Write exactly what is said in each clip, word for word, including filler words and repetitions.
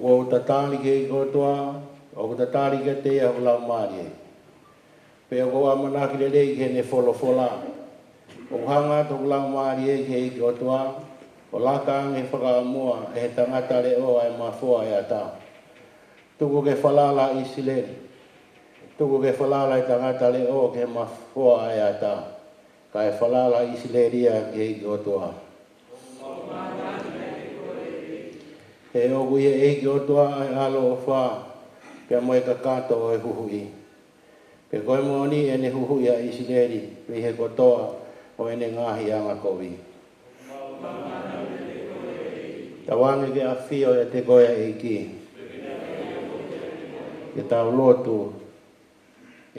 ʻOku ou tatali ki he ʻEiki ʻOtua, ʻoku tatali kiate ia hoku laumālie. Pea ʻoku ou ʻamanaki lelei ki heʻene folofola. ʻOku hanga atu hoku laumālie ki he ʻEiki ʻOtua, ʻo laka ange fakaʻamua ʻe he tangata leʻo ʻa e mafoa ʻo e ʻatā. Tuku ke falala ʻa ʻIsileli. Tuku ke falala ʻa e tangata leʻo ki he mafoa ʻo e ʻatā. Kae falala ʻa ʻIsileli ia ki he ʻEiki ʻOtua. He ʻoku ʻi he ʻEiki ʻOtua ʻa e ʻaloʻofa, pea mo e kakato ʻo e huhuʻi. Pea ko e moʻoni ʻene huhuʻi ʻa ʻIsileli mei he kotoa ʻo ʻene ngaahi angakovi. Tauange ke ʻafio ʻiate koe ʻa e ʻEiki. Ke tau lotu.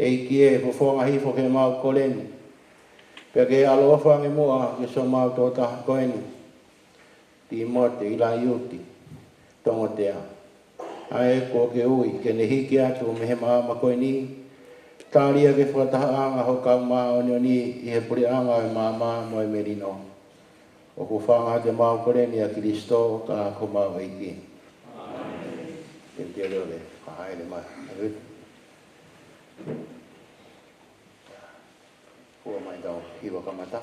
ʻEiki ē, fofonga hifo ki heʻemau kole ni. Pea ke ʻaloʻofa ange muʻa ki siʻomau tokotaha ko eni, Tīmote ʻIlaiuti Tongotea. ʻA ē kuo ke ui ke ne hiki atu mei he maama ko eni, tali ia ki he fakatahaʻanga ho kau māʻoniʻoni ʻi he puleʻanga ʻo e maama mo e melino. ʻOku fakaʻaongaʻi ʻemau kole ni ʻia Kilisitō ko homau ʻEiki. Ke te leo le, ka haele mai. Ua mai tau hiva kamata.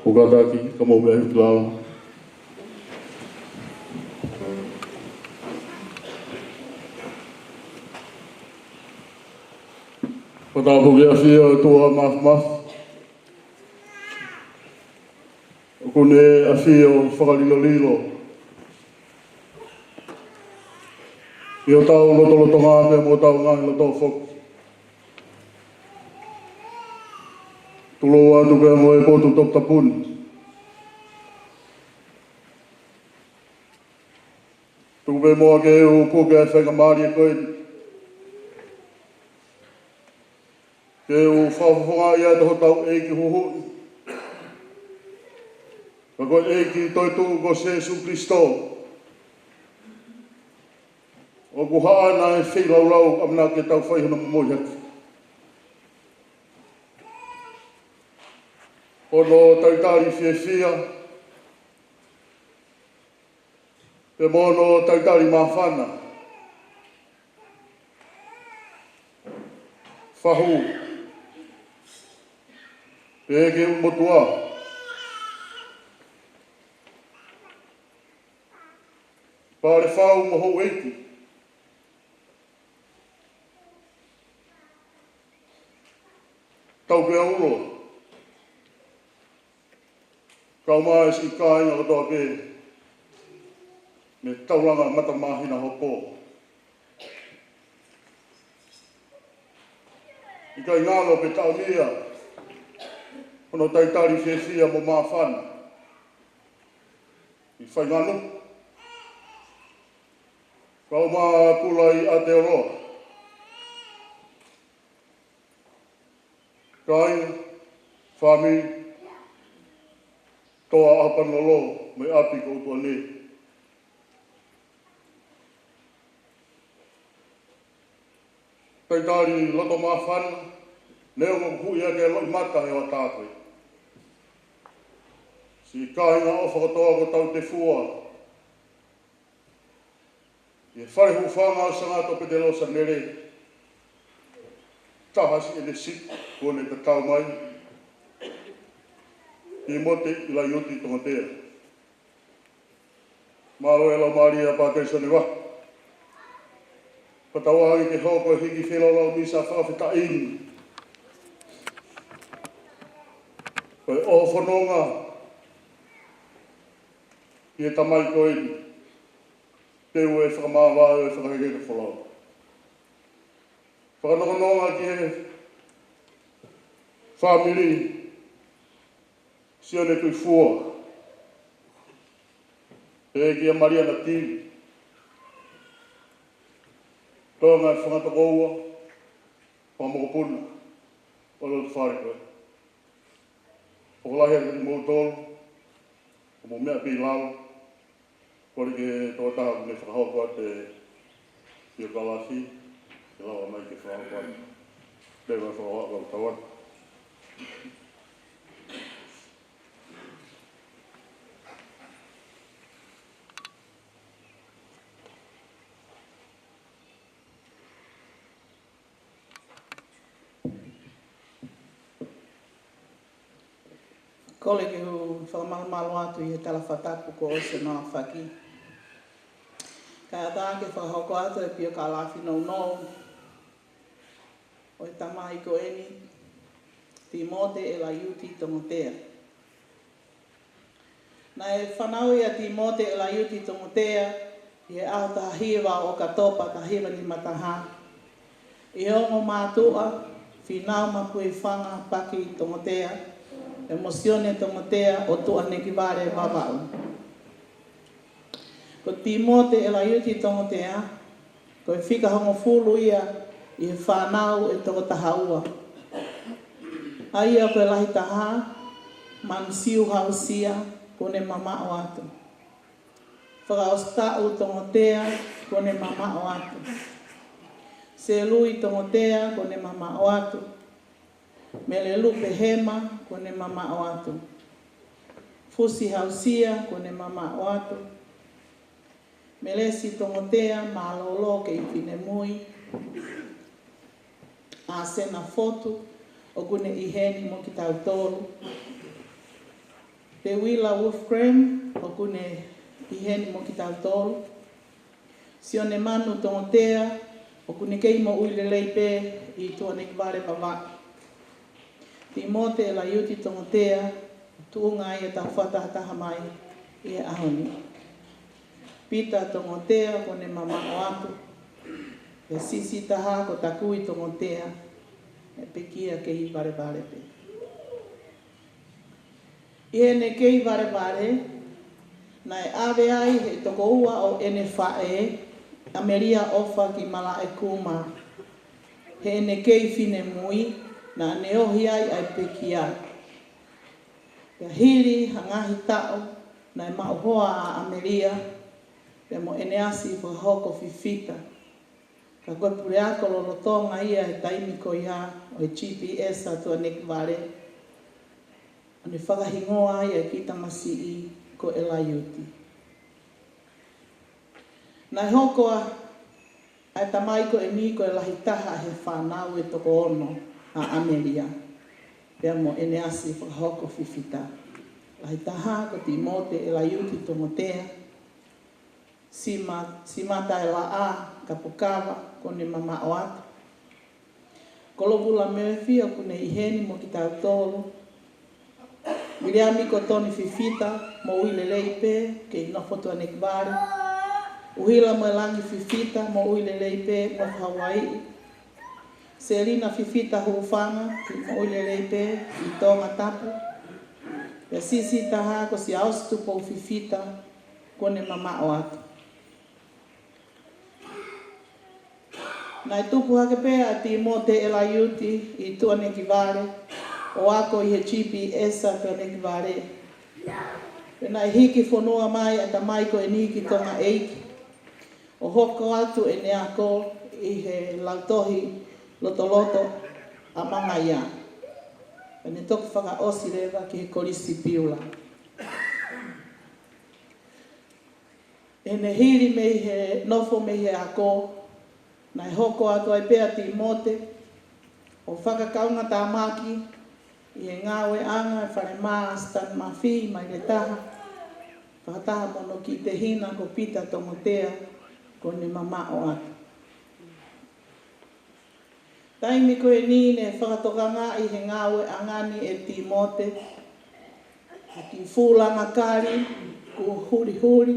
ʻOku kātaki, ka mou meʻa hifo ki lalo. Fakatapu ki he ʻafio ʻa e ʻOtua Māfimafi. ʻOku Ne ʻafio fakalilolilo ʻi hotau lotolotonga pea mo hotau ngaahi loto foki. Tulou atu pea mo e potu toputapu ni. Tuku pē muʻa ke u puke ʻa e faingamālie ko eni ke u fakafofongaʻi atu hotau ʻEiki Huhuʻi, ka ko e ʻEiki toetuʻu ko Sīsū Kalaisi, ʻoku ʻi ai ʻa e feilaulau ʻamanaki ke tau fai hono momoʻi hake. Hono talitali fiefia, pea mo hono talitali māfana. Fahu, pea ke u motuʻa. Palefau mo houʻeiki. Taupeaulo. Kau mai siʻi kāinga kotoa pē mei he taulanga matamāhina hopo. ʻIkai ngalo pe taʻomia hono talitali fiefia mo māfana ʻi Fainganu. Kau mai Kula ʻi Aotearoa. Kāinga, fāmili, toa ʻa Panolo, mo e ʻapi ko ʻUtuane. Talitali loto māfana, neongo ʻoku ʻi ai ʻa e loʻimata he ʻoatu ko ē. Siʻi kāinga ʻofa kotoa ko Tautefua. ʻI he fale hūfanga ʻo Sangato Petelō Sanele, taha siʻene sipi kuo ne tatau mai, Timote ʻIlaiuti Tongotea. Mālō e laumālie ʻa Pātele Soneva. Fakatauange ke hoko e hiki feilaulau misa fakafetaʻi ni ko e ʻoho fononga ki he tamai ko eni, teu e fakamāvae ʻo e fakahekeheka folau. Fakanokononga ki he fāmili, Sione Tuʻifua, pea kia Malia Natili, Tonga e fanga tokoua, fanga mokopuna ʻo e loto fale ko ē. Fakalahi atu kiate kimoutolu, ʻoku mou meʻa pē ʻi lalo, kole ki he tokotaha ʻoku ne fakahoko atu e fiokālafi, ke lava mai ke fakahoko atu. Leva fakahoko atu tau atu. Kole ke u fakamalumalu atu ʻi he tala fakatapu kuo ʻosi hono aofaki. Kae ʻatā ke fakahoko atu e fiokālafi nounou ʻo e tamai ko eni, Timote ʻElaiuti Tongotea. Naʻe fanauʻi ʻa Timote ʻElaiuti Tongotea ʻi he ʻaho taha hiva ʻo ʻOkatopa taha hiva nima taha ʻi he ongo mātuʻa, Fīnau Mapuifanga Paki Tongotea, pea mo Sione Tongotea ʻo Tuʻanekivale Vavaʻu. Ko Timote ʻElaiuti Tongotea, ko e fika hongofulu ia ʻi he fānau ʻe toko taha ua. ʻA ia ko e lahi taha, Manasiu Hausia, kuo ne mamaʻo atu. Fakaʻositaʻu Tongotea, kuo ne mamaʻo atu. Selui Tongotea, kuo ne mamaʻo atu. Melelupe Hema, kuo ne mamaʻo atu. Fusi Hausia, kuo ne mamaʻo atu. Melesi Tongotea, mālōlō kei finemui. ʻAsena Fotu, ʻoku ne ʻi heni mo kitautolu. Peuila Wolfgram, ʻoku ne ʻi heni mo kitautolu. Sione Manu Tongotea, ʻoku ne kei moʻui lelei pē ʻi Tuʻanekivale Vavaʻu. Timote ʻElaiuti Tongotea, Tuʻunga ia ʻetau fakatahataha mai ʻi he ʻaho ni. Pita Tongotea kuo ne mamaʻo atu. Pea Sisi Taha ko Takui Tongotea, ʻe pekia kei valevale pē. ʻI heʻene kei valevale, naʻe ʻave ai ʻe he tokoua ʻo ʻene faʻē, ʻAmelia ʻOfa ki Malaʻekuma, heʻene kei finemui, naʻa ne ohi ai ʻa e pekia. Pea hili ha ngaahi taʻu, naʻe maʻu hoa ʻa ʻAmelia pea mo ʻEneasi Fakahoko Fifita. Ka ko e puleako lolotonga ia he taimi ko ia ʻo e GPS ʻa Tuʻanekivale, ʻo ne fakahingoa ai ʻa e kiʻi tamasiʻi ko ʻElaiuti. Naʻe hoko ʻa e tamai ko eni ko e lahi taha he fānau ʻe toko ono ʻa ʻAmelia pea mo ʻEneasi Fakahoko Fifita. Lahi taha ko Tīmote ʻElaiuti Tongotea, Sima, Simata ʻElaʻā Kapokava kuo ne mamaʻo atu. Kolovula Murphy ʻoku ne ʻi heni mo kitautolu. Viliami Kotoni Fifita, moʻui lelei pē, kei nofo Tuʻanekivale. ʻUhila Moelangi Fifita, moʻui lelei pē, nofo Hauaiʻi. Selina Fifita Hufanga, kei moʻui lelei pē ʻi Tongatapu. Pea Sisi Taha ko Siaosi Tupou Fifita, kuo ne mamaʻo atu. Naʻe tupu hake pē ʻa Tīmote ʻElaiuti ʻi Tuʻanekivale, ʻo ako ʻi he GPS ʻa Tuʻanekivale. Pea naʻe hiki fonua mai ʻa e tamai ko eni ki Tonga ʻEiki, ʻo hoko atu ʻene ako ʻi he lautohi lotoloto ʻa Mangaia. Pea ne toki fakaʻosi leva ki he Kolisi Piula. ʻI heʻene hili mei he nofo mei he ako, naʻe hoko atu ai pē ʻa Tīmote ʻo fakakaungatāmaki ʻi he ngāueʻanga ʻa e falemā Stan Mafi mai Letaha, fakataha mo hono kiʻi tehina ko Pita Tongotea, kuo ne mamaʻo atu. Taimi ko eni ne fakatokangaʻi he ngāueʻanga ni ʻe Tīmote ʻa e kiʻi fuʻu langa kali kuo hulihuli,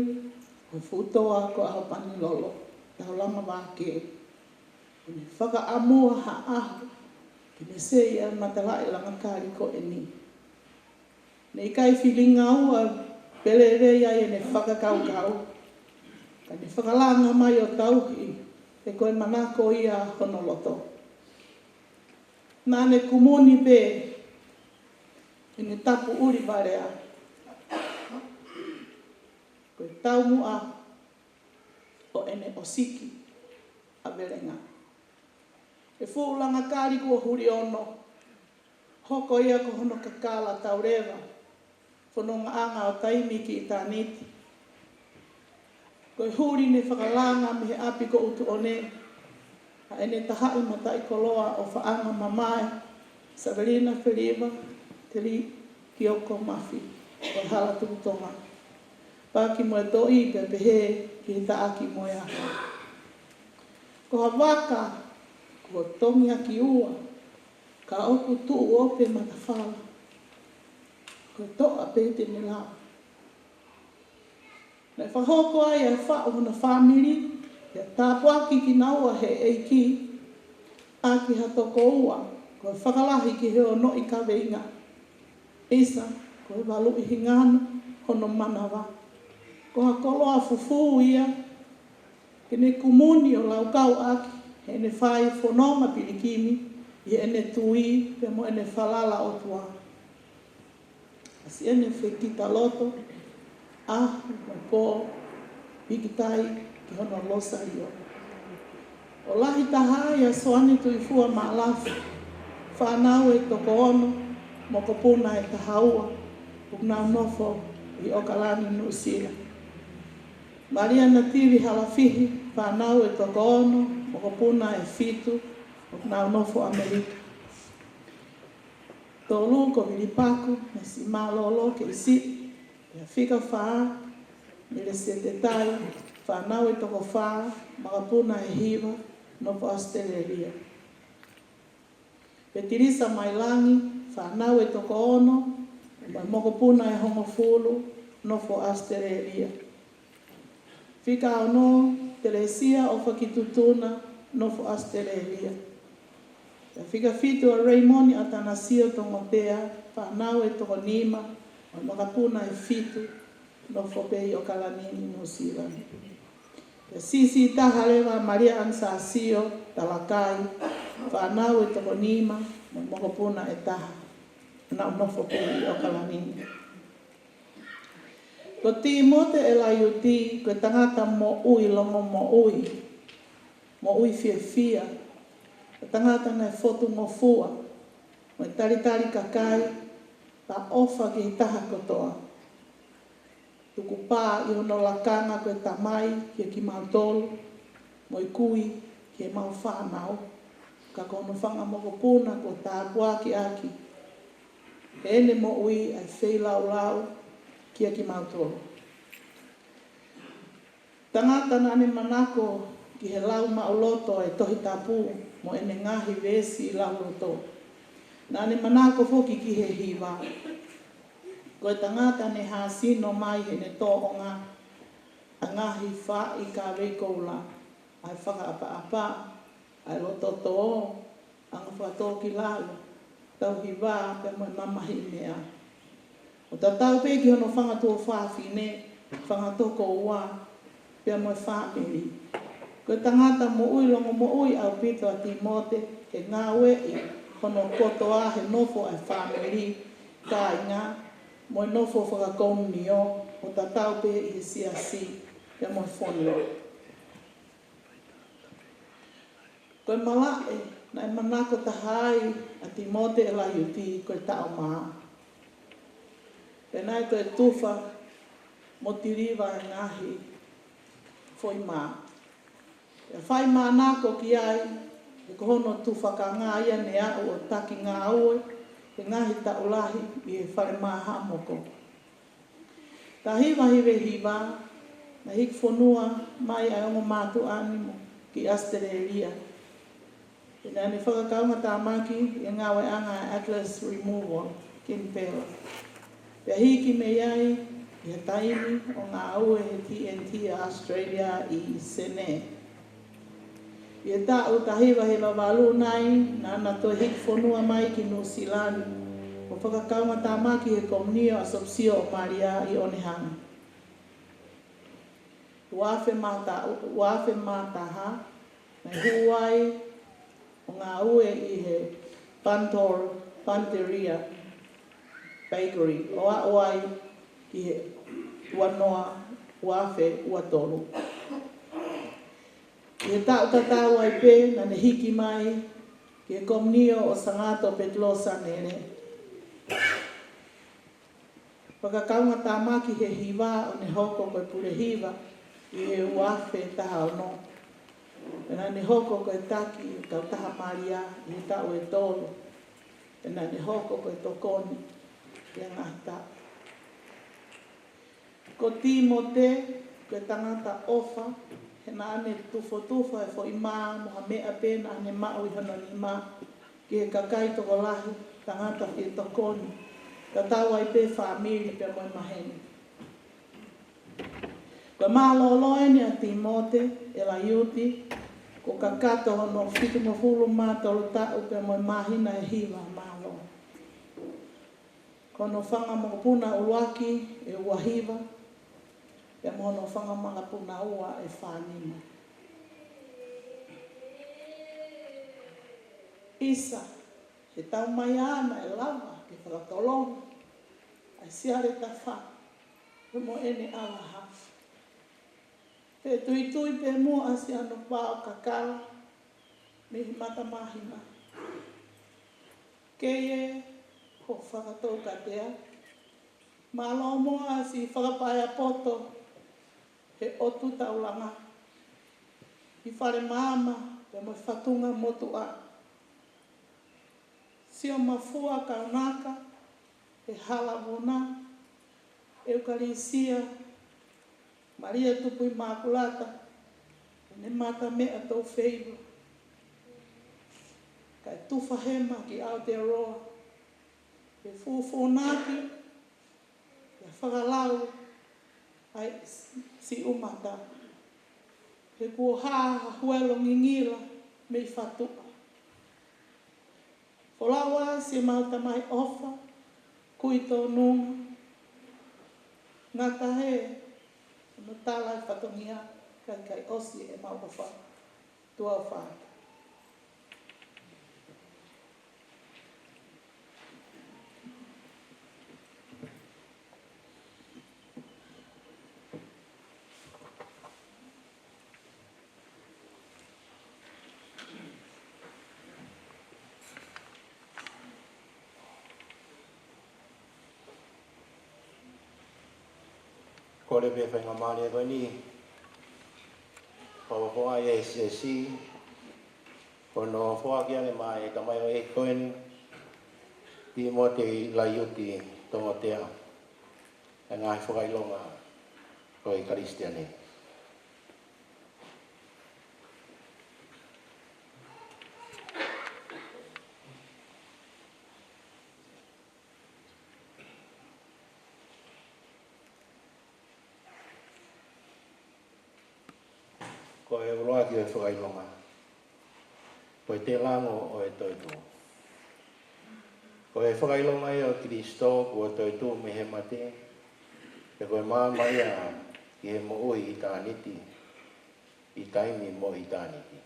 ko e fuʻu toa ko ʻAhopanilolo, Taulama Vākē. Kuo ne fakaʻamua ha ʻaho ke ne seiʻia matalaʻi langa kali ko eni. Ne ʻikai filingaua pe lelei ai ʻene fakakaukau, ka ne fakalanga mai ʻo tauhi, he ko e manako ia hono loto. Naʻa ne kumuni pē ʻene tapu ʻuli valea, ko e taumuʻa ʻo ʻene ʻosiki ʻa Velenga. ʻE fuʻu langa kali kuo huli ono, hoko ia ko hono kakala tauleva, fonongaʻanga ʻo taimi ki ʻitāniti. Ko e huli ne fakalanga mei he ʻapi ko ʻUtuʻone, ʻa ʻene tahaʻi mataʻikoloa ʻofaʻanga mamae, Savelina Feliva Teli Kioko Mafi, ʻo e Hala Tuʻu Tonga. Paki mo e toʻi pea pehē ki he taʻaki mo e aka. Ko ha vaka kuo tongiaki ua, ka ʻoku tuʻu ope matafala, ko e toʻa pē te ne lava. Naʻe fakahoko ai ʻa e faʻu hona fāmili, pea tāpuaki kinaua he ʻEiki, ʻaki ha toko ua, ko e fakalahi ki he onoʻi kaveinga. ʻIsa, ko e valuʻi hingano hono manava. Ko ha koloa fufū ia, ke ne kumuni ʻo laukau ʻaki heʻene fai fononga pilikimi ʻi heʻene tui pea mo ʻene falala ʻOtua. ʻAsi ʻene fekitaloto, ʻaho mo e pō, pikitai ki hono losalio. ʻO lahi taha ai ʻa Soane Tuʻifua Maʻalafu, fānau ʻe toko ono, mokopuna ʻe taha ua, ʻoku nau nofo ʻi ʻOkalani, Nuʻusila. Malia Nativi Halafihi, fānau ʻe toko ono, mokopuna ʻe fitu, ʻoku nau nofo ʻAmelika. Tolu ko Vilipaku Mesi Mālōlō Keisi, pea fika fā, Mele Setetai, fānau ʻe toko fā, mokopuna ʻe hiva, nofo ʻAositelēlia. Petilisa Mailangi, fānau ʻe toko ono, Mo e mokopuna ʻe hongofulu, nofo ʻAositelēlia. Fika ono, Telesia ʻOfakitutuna, nofo ʻAositelēlia. Pea fika fitu ʻa Reimoni ʻAtanasio Tongotea, fānau ʻe toko nima, mo e mokopuna ʻe fitu, nofo pē ʻi ʻOkalani, New Zealand. Pea siʻisiʻi taha leva ʻa Malia ʻAnasāsio Talakai, fānau ʻe toko nima, mo e mokopuna ʻe taha, naʻa nau nofo pē ʻi ʻOkalani. Ko Tīmote ʻElaiuti, ko e tangata moʻui longomoʻui, moʻui fiefia, ko e tangata naʻe fotungofua, mo e talitali kakai, pea ʻofa ki he taha kotoa. Tukupā ʻi hono lakanga ko e tamai kiate kimautolu, mo e kui ki heʻemau fānau, ka ko hono fanga mokopuna kuo tāpuakiʻaki ʻi heʻene moʻui ʻa e feilaulau kiate kimautolu. Tangata naʻa ne manako ki he lau maʻuloto ʻa e Tohi Tapu mo ʻene ngaahi veesi lauloto. Naʻa ne manako foki ki he hiva. Ko e tangata ne hāsino mai heʻene tōʻonga ʻa e ngaahi faʻahi kavei koula, ʻa e fakaʻapaʻapa, ʻa e loto tō, anga fakatōkilalo, tauhi vā pea mo e mamahiʻi meʻa. ʻO tatau pē ki hono fanga tuofāfine, fanga tokoua, pea mo e fāmili. Ko e tangata moʻui longomoʻui ʻaupito ʻa Tīmote, he ngāueʻi hono kotoa he nofo ʻa e fāmili, kāinga, mo e nofo fakakomunio, ʻo tatau pē ʻi he siasi, pea mo e fonua. Ko e malaʻe naʻe manako taha ai ʻa Tīmote ʻElaiuti ko e taʻo mā. Pea naʻe toe tufa mo tiliva e ngaahi foʻi mā. Pea fai mānako ki ai, he ko hono tufakanga ia ne aʻu ʻo taki ngāue he ngaahi taʻu lahi ʻi he Fale Mā Haʻamoko. Taha hiva hiva hiva, naʻe hiki fonua mai ʻa e ongo mātuʻa ni mo ki ʻAositelēlia. Pea naʻa ne fakakaungātāmaki ʻi he ngāueʻanga ʻa e Atlas Removal, Kinpela. Pea hiki mei ai ʻi he taimi ʻo ngāue he T N T ʻa ʻAositelēlia ʻi Senē. ʻI he taʻu taha hiva hiva valu nai, naʻa na toe hiki fonua mai ki Nuʻusila ni, ʻo fakakaungātāmaki he komiuniti ʻa Sopsio ʻo Malia ʻi ʻOnehunga. Ua afe mā taha, ua afe mā taha, naʻe hū ai ʻo ngāue ʻi he Pantor Panteria Bakery, ʻo aʻu ai ki he ua noa, ua afe ua tolu. ʻI he taʻu tatau ai pē, naʻa ne hiki mai ki he komiuniti ʻo Sangata Petelō Sanele. Fakakaungātāmaki he hiva ʻo ne hoko ko e pule hiva ʻi he ua afe taha ono. Pea naʻa ne hoko ko e taki ʻo e kautaha Malia ʻi he taʻu ʻe tolu. Pea naʻa ne hoko ko e tokoni ʻi he ngaahi taʻu. Ko Tīmote, ko e tangata ʻofa, he naʻa ne tufotufa e foʻi mā mo ha meʻa pē naʻa ne maʻu ʻi hono nima, ki he kakai tokolahi, tangata fie tokoni, tatau ai pē fāmili pea mo e maheni. Ko e mālōlō eni ʻa Tīmote ʻElaiuti, kuo kakato hono fitungofulu mā tolu taʻu pea mo e māhina ʻe hiva mālō. Ko hono fanga mokopuna ʻuluaki ʻe ua hiva, pea mo hono fanga mokopuna ua ʻe fā nima. ʻIsa, he taumaiā naʻe lava ke fakatolonga ʻa e siale tafa, pea mo ʻene ʻalaha. Fetuitui pē muʻa siʻano pao kakala mei he mata māhina. Kei ē hoʻo fakatoukatea, mālō muʻa siʻi fakapaea poto he ʻotu taulanga, ʻi Fale Maama pea mo e fatunga motuʻa. Sio mafua kaunaka he hala vuna, ʻEukalisia, Malia Tupu ʻImakulata, ʻene mata meʻa tou feiva. Kae tufa hema ki Aotearoa, he fufunaki Fakalau ai si umata. He kuo hā ha huelo ngingila mei fatuʻa. Folau ā siʻemau Tamai ʻofa, kui tōnunga. Ngata he, no tala e fatongia, ka kai ʻosi ʻemau ʻofa. Tuʻa ʻofa. Kole pē faingamālie ko eni, fakafofonga ʻi he S S C, ko hono foaki ange maʻa e tamaioʻeiki ko eni, Tīmote Laiuti Tongotea, e ngaahi fakaʻilonga ko e Kalisitiane. Ko e ʻuluaki ʻo e fakaʻilonga, ko e telango ʻo e toetuʻu. Ko e fakaʻilonga ia ʻo Kilisitō kuo toetuʻu mei he mate, pea ko e maama ia ki he moʻui ʻitāniti, ʻi taimi mo ʻitāniti.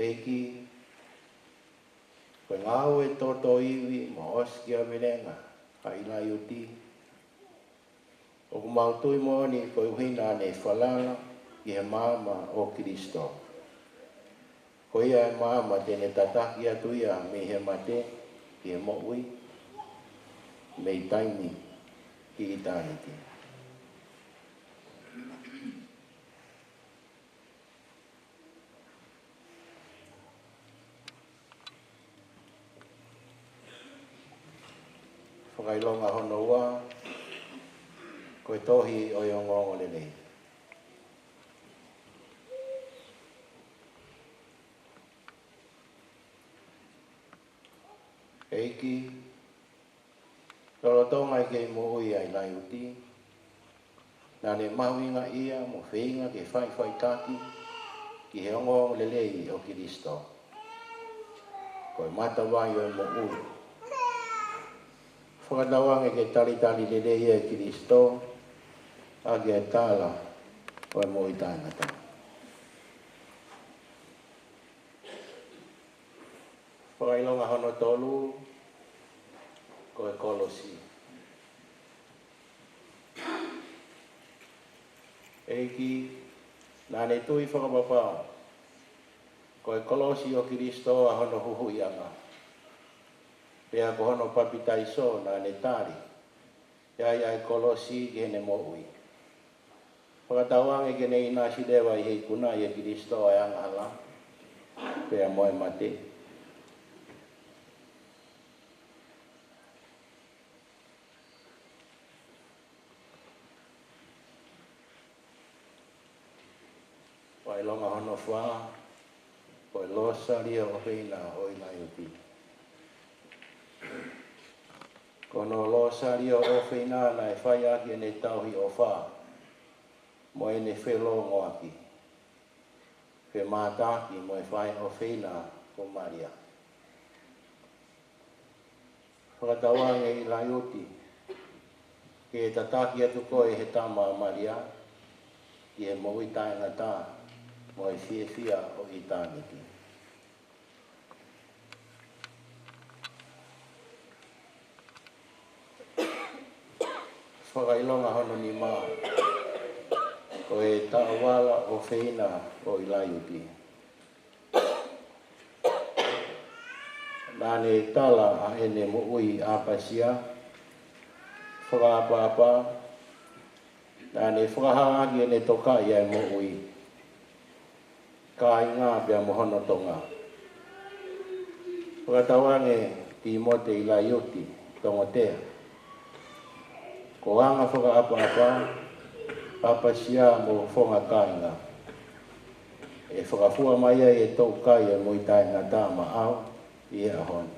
ʻEiki, ko e ngāue tōtōivi mo ʻosikiavelenga ʻa ʻIlaiuti, ʻoku mau tui moʻoni koeʻuhi naʻa ne falala ki he maama ʻo Kilisitō. Ko ia e maama te ne tataki atu ia mei he mate ki he moʻui, mei taimi ki ʻitāniti. Fakaʻilonga hono ua, ko e tohi ʻo e ongoongolelei. ʻEiki, lolotonga e kei moʻui ʻa ʻIlaiuti, naʻa ne mahuʻingaʻia mo feinga ke faʻifaʻitaki ki he ongoongolelei ʻo Kilisitō. Ko e matavai ʻo e moʻui. Fakatauange ke talitali lelei ʻe Kilisitō ʻaki e tala ʻo e moʻui taʻengata. Fakaʻilonga hono tolu, ko e kolosi. ʻEiki, naʻa ne tui fakapapau ko e kolosi ʻo Kilisitō ʻa hono huhuʻiʻanga, pea ko hono papitaiso naʻa ne tali ai ʻa e kolosi ki heʻene moʻui. Fakatauange ke ne ʻinasi leva ʻi he ikunaʻi ʻe Kilisitō ʻa e angahala pea mo e mate. Fakaʻilonga hono fā, ko e Losālio ʻofeina ʻo ʻIlaiuti. Ko hono Losālio ʻofeina naʻe fai ʻaki ʻene tauhi ʻofa mo ʻene felōngoaki, femātaaki mo e faʻē ʻofeina ko Malia. Fakatauange ʻIlaiuti, ke tataki atu koe ʻe he Tama ʻa Malia ki he moʻui taʻengata mo e fiefia ʻo ʻitāniti. Fakaʻilonga hono nima, ko e Taʻovala ʻofeina ʻo ʻIlaiuti. Naʻa ne tala ʻa ʻene moʻui ʻapasia, fakaʻapaʻapa, naʻa ne fakahā ʻaki ʻene tokaʻi ʻa e moʻui, kāinga pea mo hono Tonga. Fakatauange Tīmote ʻIlaiuti Tongotea, ko e anga fakaʻapaʻapa, ʻapasia mo fofonga kāinga, ʻe fakafua mai ai ʻe toʻukai e moʻui taʻengata maʻau ʻi he ʻaho ni.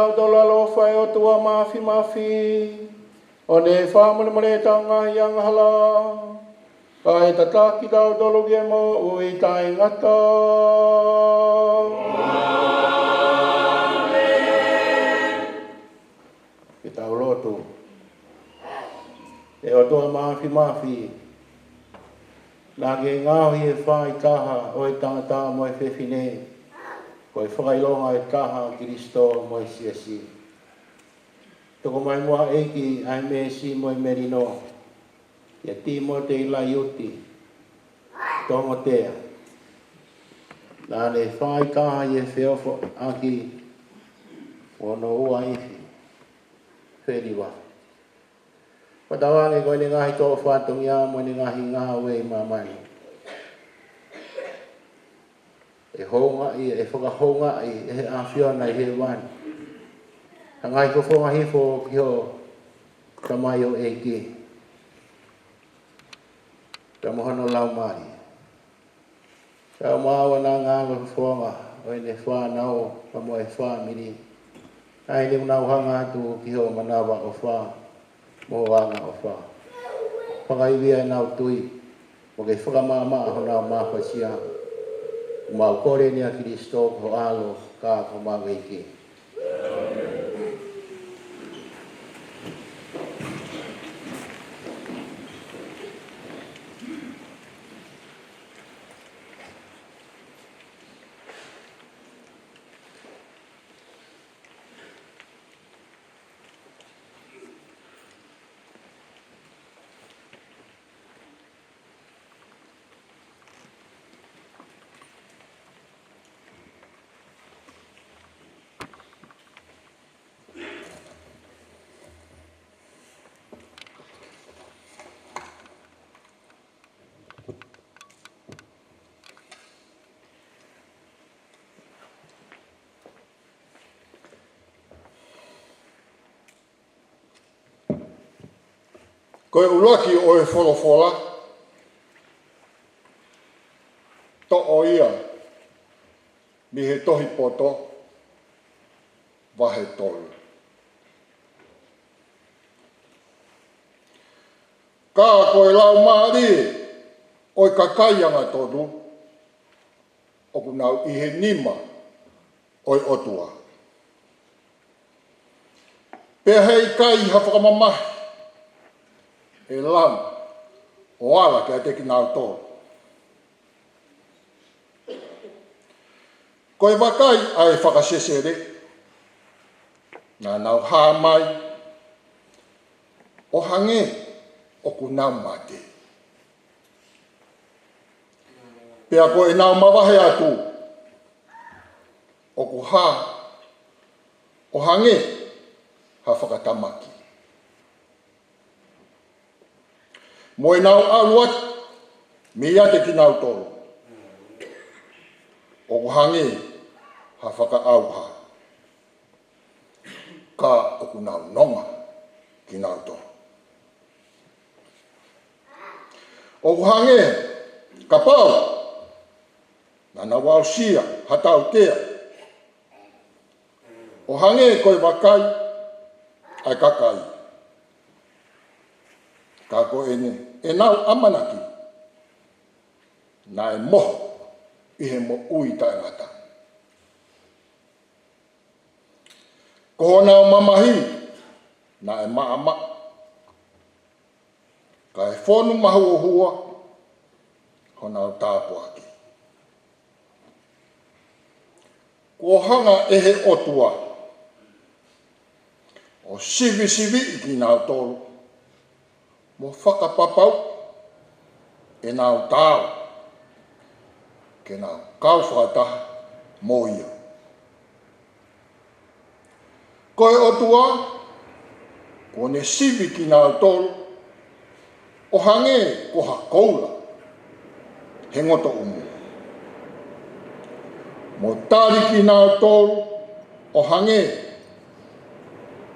Kitautolu ʻaloʻofa ʻa e ʻOtua Māfimafi, ʻo ne fakamolemole ʻetau ngaahi angahala, kae tataki kitautolu ki he moʻui taʻengata. Ke tau lotu. ʻE ʻOtua Māfimafi, naʻa ke ngaohi e faʻahitaha ʻo e tangata mo e fefine, ko e fakaʻilonga ʻe taha ʻo Kalaisi mo e siasi. Toka mai muʻa ʻEiki ʻa e meesi mo e melino, ʻia Tīmote Laiuti Tongotea. Naʻa ne faʻahitaha ʻi he feʻofoʻaki ʻo hono uaifi, Feliva. Fakatātā ange ko ʻene ngaahi tō fatongia mo ʻene ngaahi ngāue ʻi māmani, ʻe houngaʻi, ʻe fakahoungaʻi ʻe he ʻAfiona ʻi hēvani ʻa e ngaahi fofonga hifo ki hoʻo tamaioʻeiki, pea mo hono laumālie. Kae ʻumaʻā ʻa e ngaahi fofonga ʻo ʻene fānau pea mo e fāmili, ʻa ia ʻoku nau hanga atu ki hoʻo manavaʻofa mo hoʻo angaʻofa. Fakaivia ʻenau tui, mo ke fakamaʻamaʻa honau mafasia. ʻOku mau kole ni ʻia Kalaisi ko ho ʻAlo, ka ko homau ʻEiki. Ko e ʻuluaki ʻo e folofola, toʻo ia mei he Tohi Poto, vahe tolu. Ka ko e laumālie ʻo e kakai angatonu ʻoku nau ʻi he nima ʻo e ʻOtua, pea heʻikai ha fakamamahi ʻe lava ʻo ala kiate kinautolu. Ko e vakai ʻa e fakasesele, naʻa nau hā mai ʻo hangē ʻoku nau mate, pea ko ʻenau mavahe atu ʻoku hā ʻo hangē ha fakatamaki, mo ʻenau ʻalu atu meiate kinautolu ʻoku hangē ha fakaʻauha, ka ʻoku nau nonga kinautolu. ʻOku hangē kapau naʻa nau aʻusia ha tautea, ʻo hangē ko e vakai ʻa e kakai, ka ko ʻene, ʻenau ʻamanaki naʻe moho ʻi he moʻui taʻengata. Ko honau mamahi naʻe maʻamaʻa, kae fonu mahuohua honau tāpuaki. Kuo hanga ʻe he ʻOtua ʻo sivisiviʻi kinautolu mo fakapapauʻi ʻenau taau ke nau kau fakataha mo ia. Ko e ʻOtua, kuo ne sivi kinautolu ʻo hangē ko ha koula he ngotoʻumu, mo tali kinautolu ʻo hangē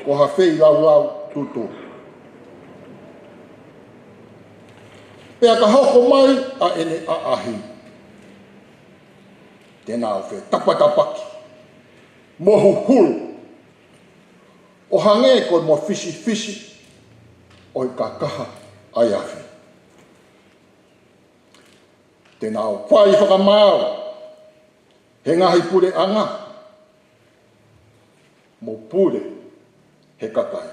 ko ha feilaulau tutu. Pea ka hoko mai ʻa ʻene ʻaʻahi, te nau fetapatapaki mo huhulu hangē ko e mafisifisi ʻo e kakaha ʻa e afi. Te nau fai fakamaau he ngaahi puleʻanga mo pule he kakai.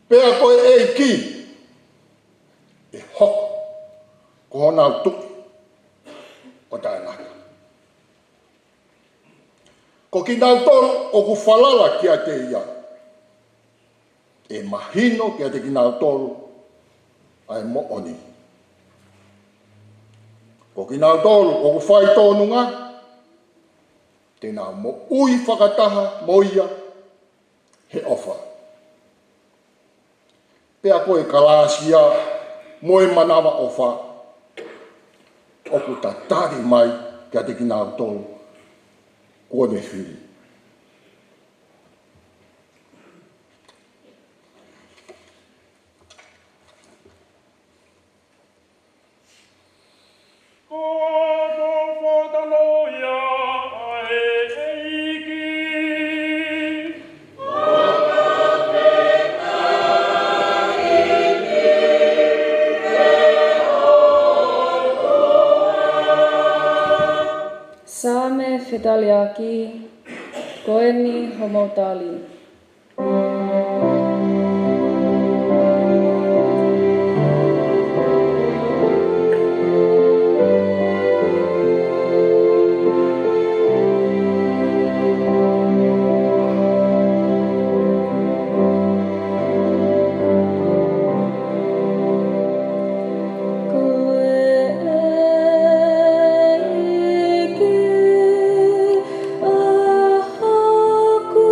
Pea ko e ʻEiki ʻe hoko ko honau Tuʻi ʻo taʻengata. Ko kinautolu ʻoku falala kiate ia, ʻe mahino kiate kinautolu ʻa e moʻoni. Ko kinautolu ʻoku fai tōnunga, te nau moʻui fakataha mo ia he ʻofa. Pea ko e kalāsia mo e manavaʻofa ʻoku tatali mai kiate kinautolu kuo ne fili. Ko hono fakatātā ia ʻa e ʻEiki. Saame fetaliaki, ko eni homou tali. Ko e ʻEiki ʻa hoku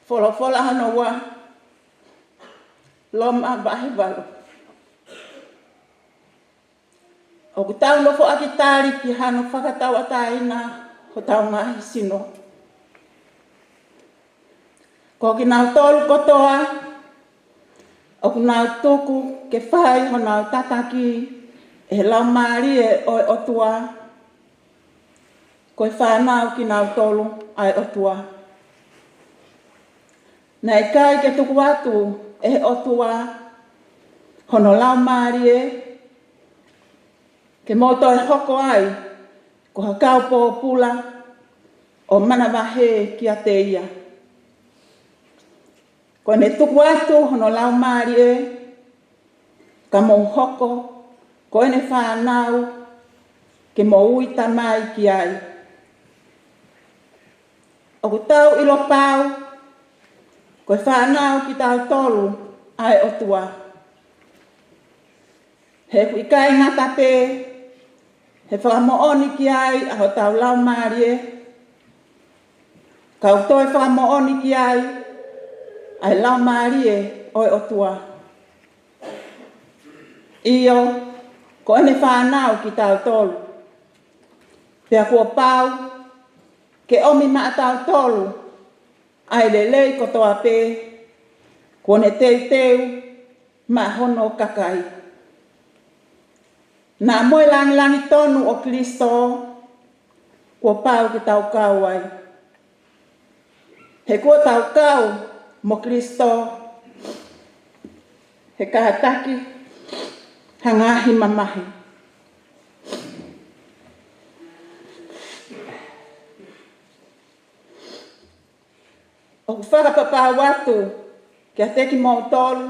Folofola hono ua, Loma vahe valu. ʻOku tau nofoʻaki tali ki hano fakatauʻatāina hotau ngaahi sino. Ko kinautolu kotoa ʻoku nau tuku ke fai honau tataki ʻe he Laumālie ʻo e ʻOtua, ko e fānau kinautolu ʻa e ʻOtua. Naʻe ʻikai ke tuku atu ʻe he ʻOtua hono Laumālie ke mou toe hoko ai ko ha kau pōpula ʻo manavahē kiate ia. Ko ʻene tuku atu hono Laumālie ka mou hoko ko ʻene fānau ke mou ui tamai ki ai. ʻOku tau ʻilo pau ko e fānau kitautolu ʻa e ʻOtua. He ʻoku ʻikai ngata pē he fakamoʻoni ki ai ʻa hotau laumālie, ka ʻoku toe fakamoʻoni ki ai ʻa e Laumālie ʻo e ʻOtua. ʻIo, ko ʻene fānau kitautolu. Pea kuo pau ke ʻomi maʻatautolu ʻa e lelei kotoa pē kuo ne teuteu maʻa hono kakai. Naʻa mo e lāngilangi tonu ʻo Kalaisi, kuo pau ke tau kau ai. He kuo tau kau mo Kalaisi, he kātaki ha ngaahi mamahi. ʻOku fakapapau atu kiate kimoutolu,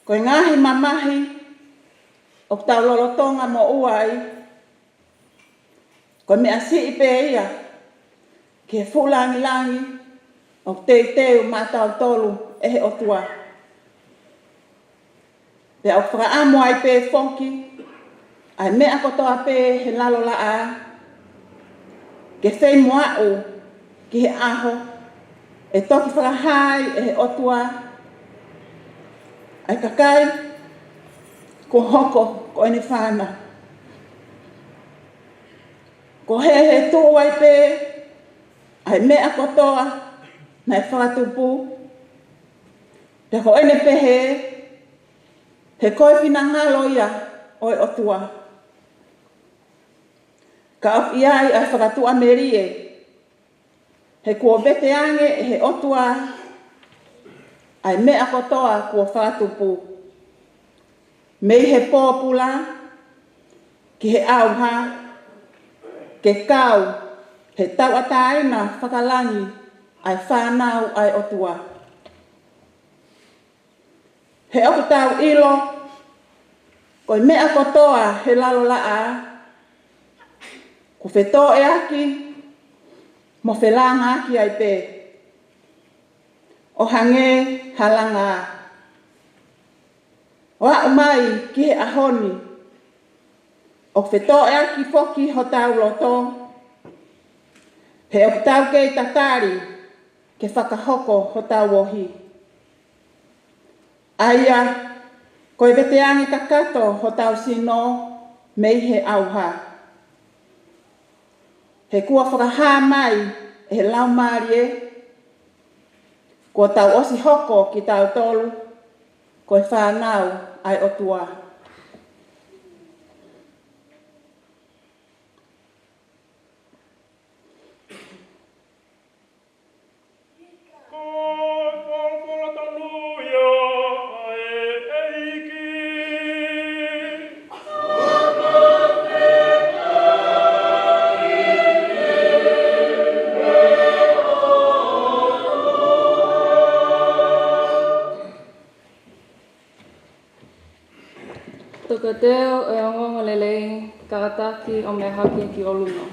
ko e ngaahi mamahi ʻoku tau lolotonga moʻua ai, ko e meʻa siʻi pē ia ki he fuʻu lāngilangi ʻoku teuteu maʻatautolu ʻe he ʻOtua. Pea ʻoku fakaʻamu ai pē foki ʻa e meʻa kotoa pē he lalo laʻā, ke fei mo aʻu ki he ʻaho ʻe toki fakahā ai ʻe he ʻOtua ʻa e kakai kuo hoko ko ʻene fānau. Ko e hē he tuʻu ai pē ʻa e meʻa kotoa naʻe fakatupu, pea ko ʻene pehē, he ko e finangalo ia ʻo e ʻOtua. Ka ʻoku ʻi ai ʻa e fakatuʻamelie, he kuo veteange ʻe he ʻOtua ʻa e meʻa kotoa kuo fakatupu, mei he pōpula ki he ʻauha, ke kau he tauʻatāina fakalangi ʻa e fānau ʻa e ʻOtua. He ʻoku tau ʻilo, ko e meʻa kotoa he lalo laʻā, kuo fetōʻeaki mo felāngaaki ai pē, ʻo hangē ha langā. ʻO aʻu mai ki he ʻaho ni, ʻoku fetōʻeaki foki hotau loto, he ʻoku tau kei tatali ke fakahoko hotau ohi. ʻA ia, ko e veteange kakato hotau sino mei he ʻauha. He kuo fakahā mai ʻe he Laumālie, kuo tau ʻosi hoko kitautolu ko e fānau ʻa e ʻOtua. Ko e folofola tonu ia ʻa e ʻEiki. Toketeu ʻo e ongoongolelei, kātaki ʻo meʻa hake ki ʻolunga.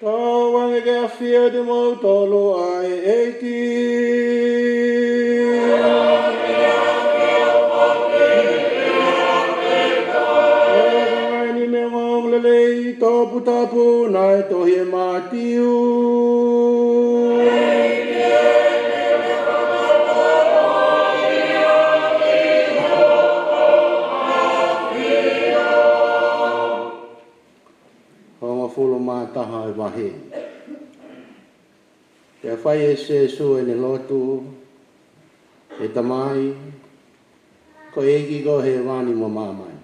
Tauange ke ʻafio ʻiate kimoutolu ʻa e ʻEiki. Ko e ongoongolelei toputapu naʻe tohi ʻe Mātiu. Hongofulu mā taha e vahe. Pea fai ʻe Sēsū ʻene lotu, ʻE Tamai, ko e ʻEiki koe ʻo hēvani mo māmani.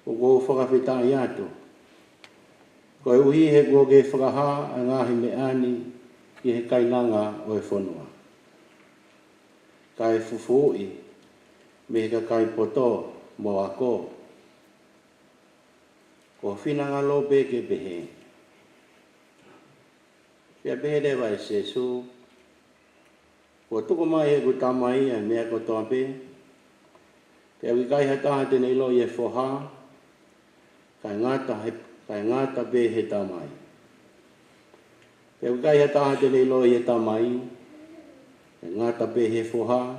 ʻOku ou fakafetaʻi atu, koeʻuhi he kuo ke fakahā ʻa e ngaahi meʻa ni ki he kainanga ʻo e fonua, kae fufuuʻi mei he kakai poto mo ako. Ko ho finangalo pē ke pehē. Pea pehē leva ʻe Sēsū, Kuo tuku mai ʻe heʻeku Tamai ʻa e meʻa kotoa pē, pea ʻoku ʻikai ha taha te ne ʻiloʻi e Foha, kae ngata he, kae ngata pē he Tamai. Pea ʻoku ʻikai ha taha te ne ʻiloʻi e Tamai, kae ngata pē he Foha,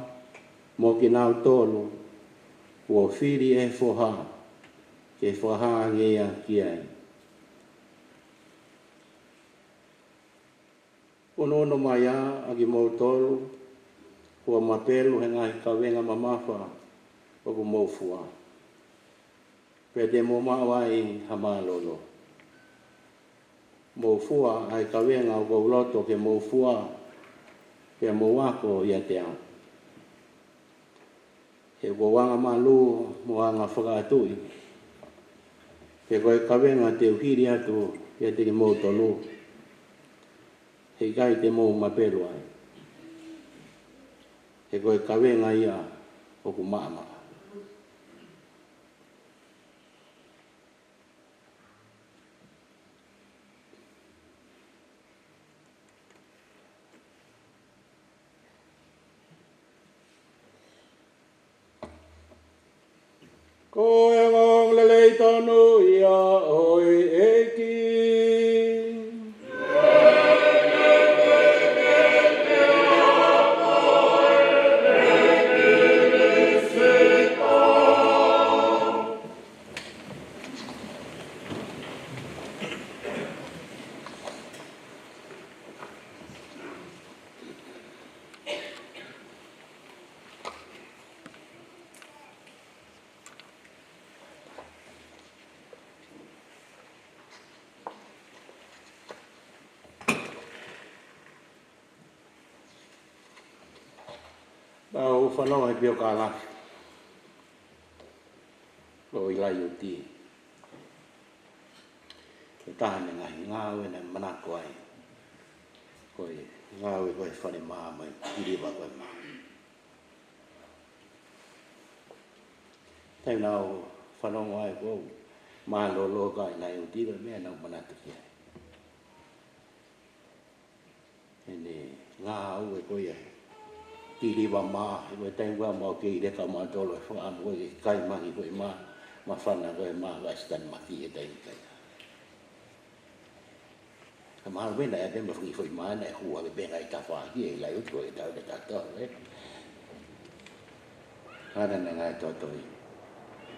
mo kinautolu kuo fili ʻe he Foha ke fakahā ange ia ki ai. ʻUnuʻunu mai ā ʻa kimoutolu kuo mapelu he ngaahi kavenga mamafa ʻoku mou fua, pea te mou maʻu ai ha mālōlō. Mou fua ʻa e kavenga ʻoku ou loto ke mou fua, pea mou ako ʻiate au. He ʻoku ou angamalū mo anga fakaʻatuʻi, pea ko e kavenga te u hili atu ʻiate kimoutolu, he ʻikai te mou mapelu ai. He ko e kavenga ia ʻoku maʻamaʻa. Ko e ongoongolelei tonu ia ʻo e ʻEiki. Naʻa ku fanongo he piokalafi ʻo ʻIlaioti. Ko e taha ʻene ngaahi ngāue naʻe manako ai, ko e ngāue ko e falemā mo e kiliva ko e mā. Taimi naʻa ku fanongo ai ʻoku ou mālōlō ka ʻIlaioti, ko e meʻa naʻa ku manatu ki ai. ʻEne ngāue ko ia he kiliva mā, he ko e taimi ko ia ʻoku mau kei leka mautolu, e fakaʻamu ko e kai maki ko e mā, māfana ko e mā, ko e ʻasi tani maki he taimi ko ia. Ka mahalo pē naʻe ʻi ai pē mo e foʻi mā naʻe hū hake pē ngaahi tafaʻaki ʻe ʻIlaioti ko e tau ke tato, ē. Hana na ngaahi toto i.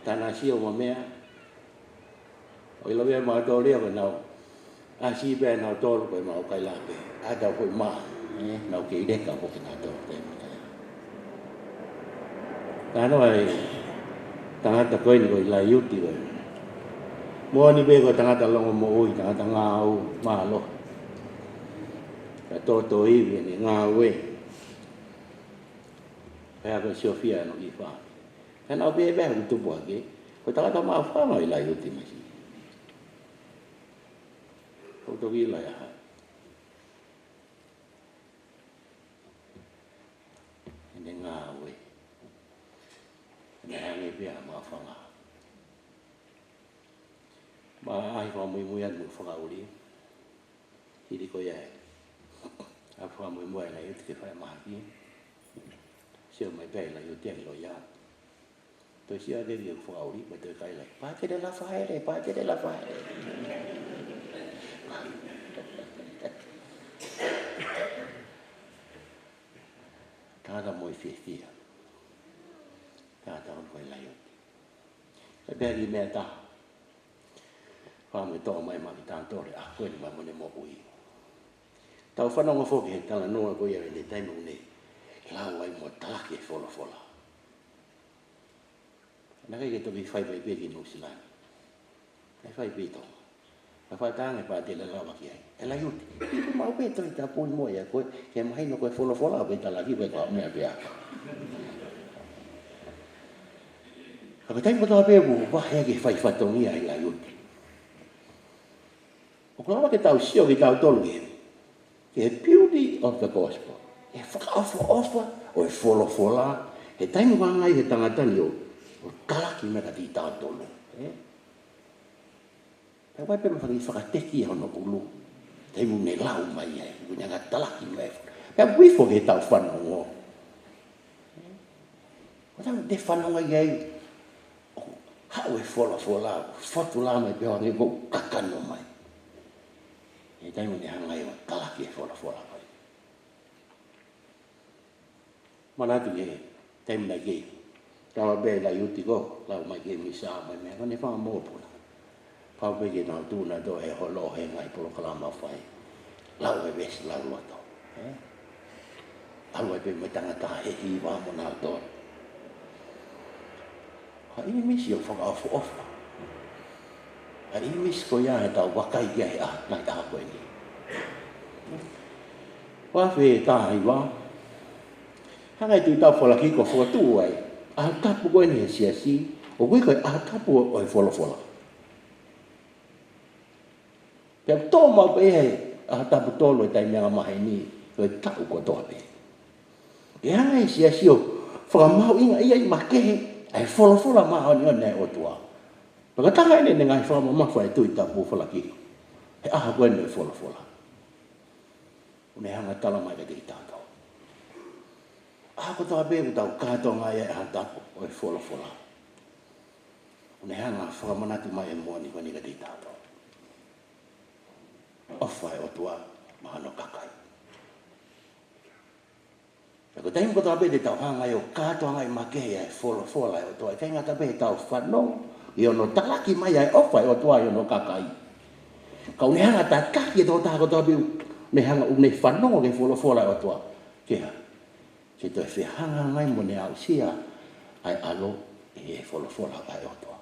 Tana sio mo e meʻa, ʻo ʻilo pē mautolu ia ko ʻenau ʻasi pē ʻenau tolo ko ʻemau kai lape. ʻA e tau foʻi mā, ē, nau kei leka foki nautolu pē. Ka naʻe ʻi ai e tangata ko eni ko ʻIlaioti ko ē. Moʻoni pē ko e tangata longomoʻui, tangata ngāue mālohi. Ka toto ivi ʻene ngāue. Pea ko Siofia ʻene kiʻi fā. Ka naʻa ku pehē pē ʻi heʻeku tupu hake, ko e tangata maʻu fanga ʻo ʻIlaioti masi. ʻOku toki ʻilo ia ha. ʻEne ngāue. ʻEne hangē pē ha maʻu fanga. Mou ʻai fakamuimui atu mo e fakaʻuli. Hili ko ia ē. ʻA e fakamuimui ʻa ʻIlaioti ke fai mahaki. Sio mai pē ʻa ʻIlaioti ʻa e loia. Toe sio ake ki he fakaʻuli, mo e toe kaila. Pātele Lafaele, Pātele Lafaele. Tangata moʻui fiefia. Tangata ʻoku ʻi ai e laiuti. Pea pehē ki he meʻa ʻe taha. Fakamoʻoni mai maʻa kitautolu ʻa ē ko eni mo ʻene moʻui. Tau fanongo foki he talanoa ko ia ʻi he taimi ʻoku ne lau ai mo talaki e folofola. Naʻe ʻikai ke toki fai pē ki Nuʻusila ni. Naʻe fai pē ʻi Tonga. Ka fakatātā ange pea te lava ki ai. ʻE laiuti. Pea ʻoku maʻu pē Tohi Tapu ni mo ia ko ē, ke mahino ko e folofola pē talaki pē ko e meʻa pē ʻa. Ka ko e taimi kotoa pē ʻoku vahe ki he fai fatongia ʻa e laiuti. ʻOku lava ke tau sio kitautolu ki he, ki he beauty of the gospel. He fakaʻofoʻofa ʻo e folofola, he taimi ʻoku hanga ai he tangata ni ʻo, ʻo talaki mai kiate kitautolu. Ē? Pea ʻoku ʻi ai pē mo e fanga kiʻi fakateki ʻa hono ʻulu. Taimi ʻoku ne lau mai ai, ʻoku ne hanga ʻo talaki mai. Pea ʻoku ʻi ai foki ʻetau fanongo. Ko e taimi te fanongo ai, ʻoku haʻu e folofola, fotu lā mai pē ʻo hangē ʻoku kakano mai. ʻI he taimi ʻoku ne hanga ai ʻo talaki e folofola mai. Manatu ki he taimi naʻe kei. Tama pē laiuti ko, lau mai ki he misa mo e meʻa, ko ʻene fanga mokopuna. Pau pē ke nau tuʻu nautolu he holo he ngaahi polokalama ʻoku fai. Lau e veesi lauloto. Ē? Lau ai pē mo e tangata he hiva mo nautolu. Ka ʻi misi ʻo fakaʻofoʻofa. Ka ʻi misi ko ia ʻe tau vakai ki ai he ʻaho, ngaahi ʻaho ko eni. Ua afe taha hiva. Hanga ʻe he Tuʻi Tapu Falakiko ʻo fokotuʻu ai ʻaho tapu ko eni he siasi, ʻoku ui ko e ʻaho tapu ʻo, ʻo e folofola. Pea toʻo maʻu pē ia he ʻaho tapu tolu ʻo e taimi angamaheni, ʻo e taʻu kotoa pē. Ke hanga ʻe he siasi ʻo fakamahuʻingaʻi ai makehe ʻa e folofola māʻoniʻoni ʻa e ʻOtua. Pea ko e taha eni ʻene ngaahi fakamamafa ʻa e Tuʻi Tapu Falakiko. He ʻaho ko eni ʻo e folofola. ʻOku ne hanga ʻo tala mai kiate kitautolu. ʻAho kotoa pē ʻoku tau kātoanga ai he ʻaho tapu ʻo e folofola. ʻOku ne hanga ʻo fakamanatu mai e moʻoni ko eni kiate kitautolu. ʻOfa e ʻOtua maʻa hono kakai. Pea ko e taimi kotoa pē te tau hanga ai ʻo kātoanga ai makehe ʻa e folofola ʻa e ʻOtua, ʻikai ngata pē heʻetau fanongo ʻi hono talaki mai ʻa e ʻofa ʻa e ʻOtua ʻi hono kakai. Ka ʻoku ne hanga ʻo tataki e tokotaha kotoa pē ʻoku ne hanga ʻo ne fanongo ki he folofola ʻa e ʻOtua. Ke hā? Ke toe fehangahangai mo ʻene aʻusia ʻa e ʻAlo ʻi he folofola ʻa e ʻOtua.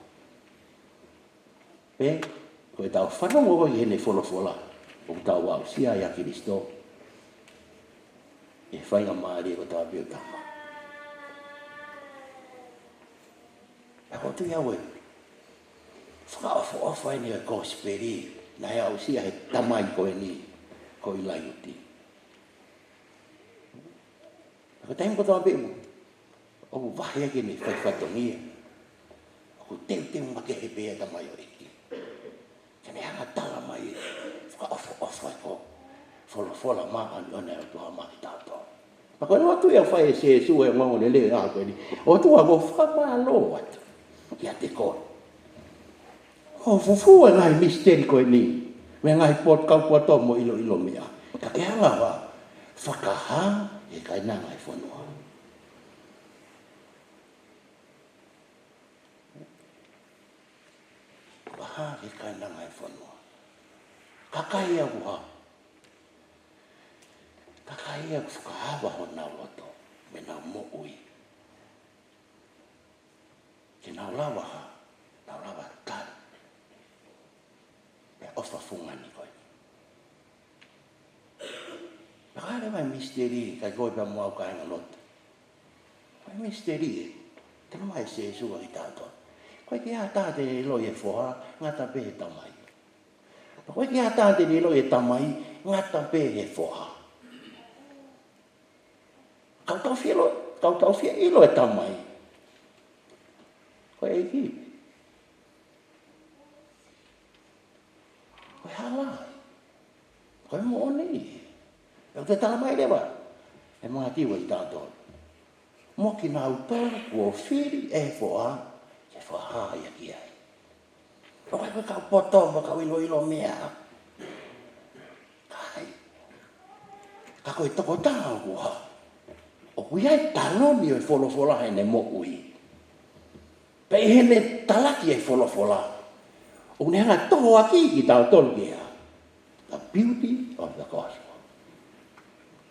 Pea ko ʻetau fanongo ko ē ki heʻene folofola, ʻoku tau aʻusia ai ʻa Kalaisi ʻi he faingamālie kotoa pē ʻoku tau maʻu. Pea ʻoku ou tui au ʻe fakaʻofoʻofa eni ʻa e kosipeli naʻe aʻusia ʻe he tamai ko eni ko ʻIlaioti. Ko e taimi kotoa pē ʻoku, ʻoku vahe ai ki heʻene fai fatongia, ʻoku teuteu makehe pē ʻa e tamaioʻeiki ke ne hanga ʻo tala mai e fakaʻofoʻofa ʻa e folofola māʻoniʻoni ʻa e ʻOtua maʻa kitautolu. Pea ko e lotu ia ʻoku fai ʻe Sīsū he ongoongolelei ʻo e ʻaho ko eni: ʻOtua, ʻoku ou fakamālō atu kiate koe. ʻOku ou fufū e ngaahi misiteli ko eni mei he ngaahi poto, kau poto mo ʻiloʻilo meʻa, ka ke hanga ʻo fakahā ki he kainanga ʻo e fonua. Fakahā ki he kainanga ʻo e fonua. Kakai ia ʻoku hā? Kakai ia ʻoku fakaava honau loto mo ʻenau moʻui ke nau lava hā? Nau lava tali pē ʻa e ʻofa fungani ko ē. Pea ko e hā leva e misiteli, kae ko e pea mo au kāinga lotu? Ko e misiteli ē, talamai ʻe Sīsū kiate kitautolu, ʻoku ʻikai ke ʻi ai ha taha te ne ʻiloʻi e Foha, ngata pē he Tamai. Pea ʻoku ʻikai ke ʻi ai ha taha te ne ʻiloʻi e Tamai, ngata pē he Foha. Ka ʻoku tau fie ʻilo, ka ʻoku tau fie ʻilo e Tamai, ko e ʻEiki, ko e hala, ko e moʻoni. ʻOku toe talamai leva ʻe Mātiu kiate kitautolu: Mo kinautolu kuo fili ʻe he Foha, ke fakahā ia ki ai. ʻOku ʻikai ko e kau poto mo e kau ʻiloʻilo meʻa. Ka ko e tokotaha ʻoku hā, ʻoku ʻi ai e taloni ʻo e folofola heʻene moʻui. Pea ʻi heʻene talaki e folofola, ʻoku ne hanga ʻo tohoakiʻi kitautolu ki he hā? The beauty of the gospel.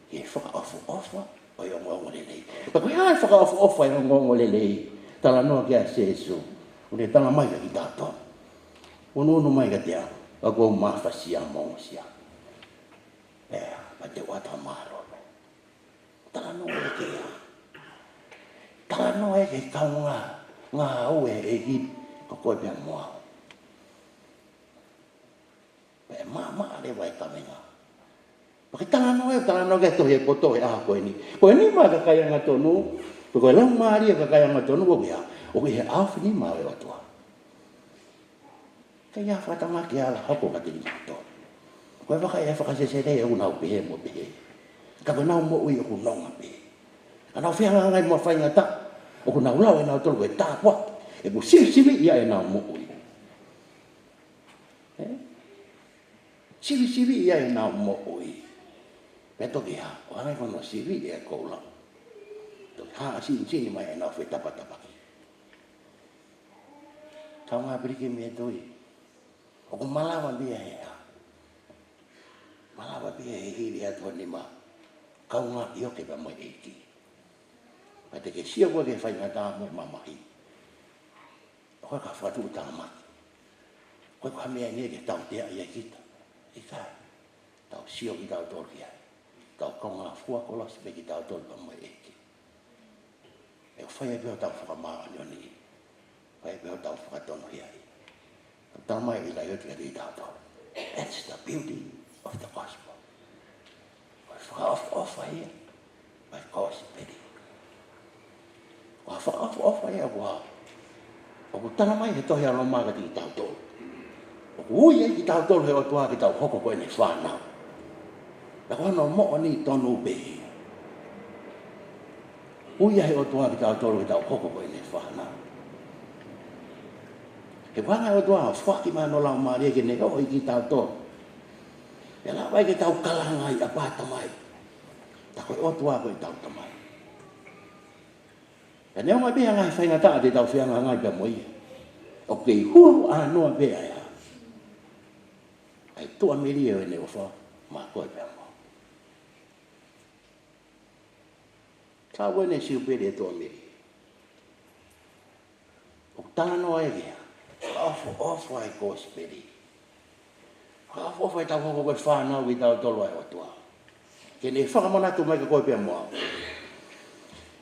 Ki he fakaʻofoʻofa ʻo e ongoongolelei. Pea ko e hā e fakaʻofoʻofa ʻo e ongoongolelei? Talanoa ki ai ʻa Sīsū, ʻoku ne talamai kiate kitautolu, unuunu mai kiate au, ka ʻoku ou mafasia mo ongosia. Pea, pea te u ʻatu ha mālohi. Talanoa ia ki he hā? Talanoa ia ki he kaungā ngāue ʻa e ʻEiki, ko koe pea mo au. Pea maʻamaʻa leva e kavenga. Pea ke talanoa ia, talanoa ki he tohi ʻo e poto he ʻaho ko eni. Ko e nima ʻo e kakai angatonu, pe ko e laumālie ʻo e kakai angatonu, ʻoku ʻi he hā? ʻOku ʻi he ʻaofinima ʻo e ʻOtua. Ka ʻi ai ha fakatamaki ʻe ala hoko kiate kinautolu, ko e vakai ʻa e fakasesele ʻoku nau pehē mo pehē. Ka ko ʻenau moʻui ʻoku nonga pē. Ka nau fehangahangai mo ha faingataʻa ʻoku nau lau ʻe nautolu ko e tāpuaki, ʻoku sivisiviʻi ai ʻenau moʻui. Ē? Sivisiviʻi ai ʻenau moʻui. Pea toki hā? ʻO hangē ko hono siviʻi e koula, toki hā, sinisini mai ʻenau fetapatapaki. Kaungā pilikimi ʻe tui, ʻoku malava pē ia he hā? Malava pē ia he hili atu ho nima, kaungā ʻioke pea mo e ʻEiki. Pea te ke sio koe ki he faingataʻa mo e mamahi, ʻoku ʻikai ko ha fakatuʻutāmaki. ʻOku ʻikai ko ha meʻa eni ke tautea ai kita. ʻIkai. Tau sio kitautolu ki ai. Tau kaungā fua kolosi pē kitautolu pea mo e ʻEiki. ʻE fai ai pē hotau fakamāʻoniʻoniʻi. Fai ai pē hotau fakatonuhiaʻi. Talamai ʻe ʻIlaiote kiate kitautolu, that's the beauty of the gospel. Ko e fakaʻofoʻofa ia ʻo e kosipeli. Ko e fakaʻofoʻofa ia ʻoku hā? ʻOku talamai he tohi ʻa Loma kiate kitautolu, ʻoku ui ai kitautolu he ʻOtua ke tau hoko ko ʻene fānau. Pea ko hono moʻoni tonu pē ia. Ui ai he ʻOtua kitautolu ke tau hoko ko ʻene fānau. He ʻoku hanga ʻe he ʻOtua ʻo foaki mai hono Laumālie ke ne ʻoʻo ʻiate kitautolu. Pea lava ai ke tau kalanga ai, ʻApā Tamai. Tā ko e ʻOtua ko ʻetau Tamai. Pea neongo pē ʻa e ngaahi faingataʻa te tau fehangahangai pea mo ia, ʻoku kei hulu ʻānoa pē ʻa e hā? ʻA e tuʻamelie ʻo ʻene ʻofa maʻa koe pea mo au. Ka ʻoku ʻi ai ʻene siupeli e tuʻamelie. ʻOku talanoa ia ki he hā? Fakaʻofoʻofa e kosipeli. Fakaʻofoʻofa ʻetau hoko ko e fānau kitautolu ʻa e ʻOtua, ke ne fakamanatu mai kia koe pea mo au,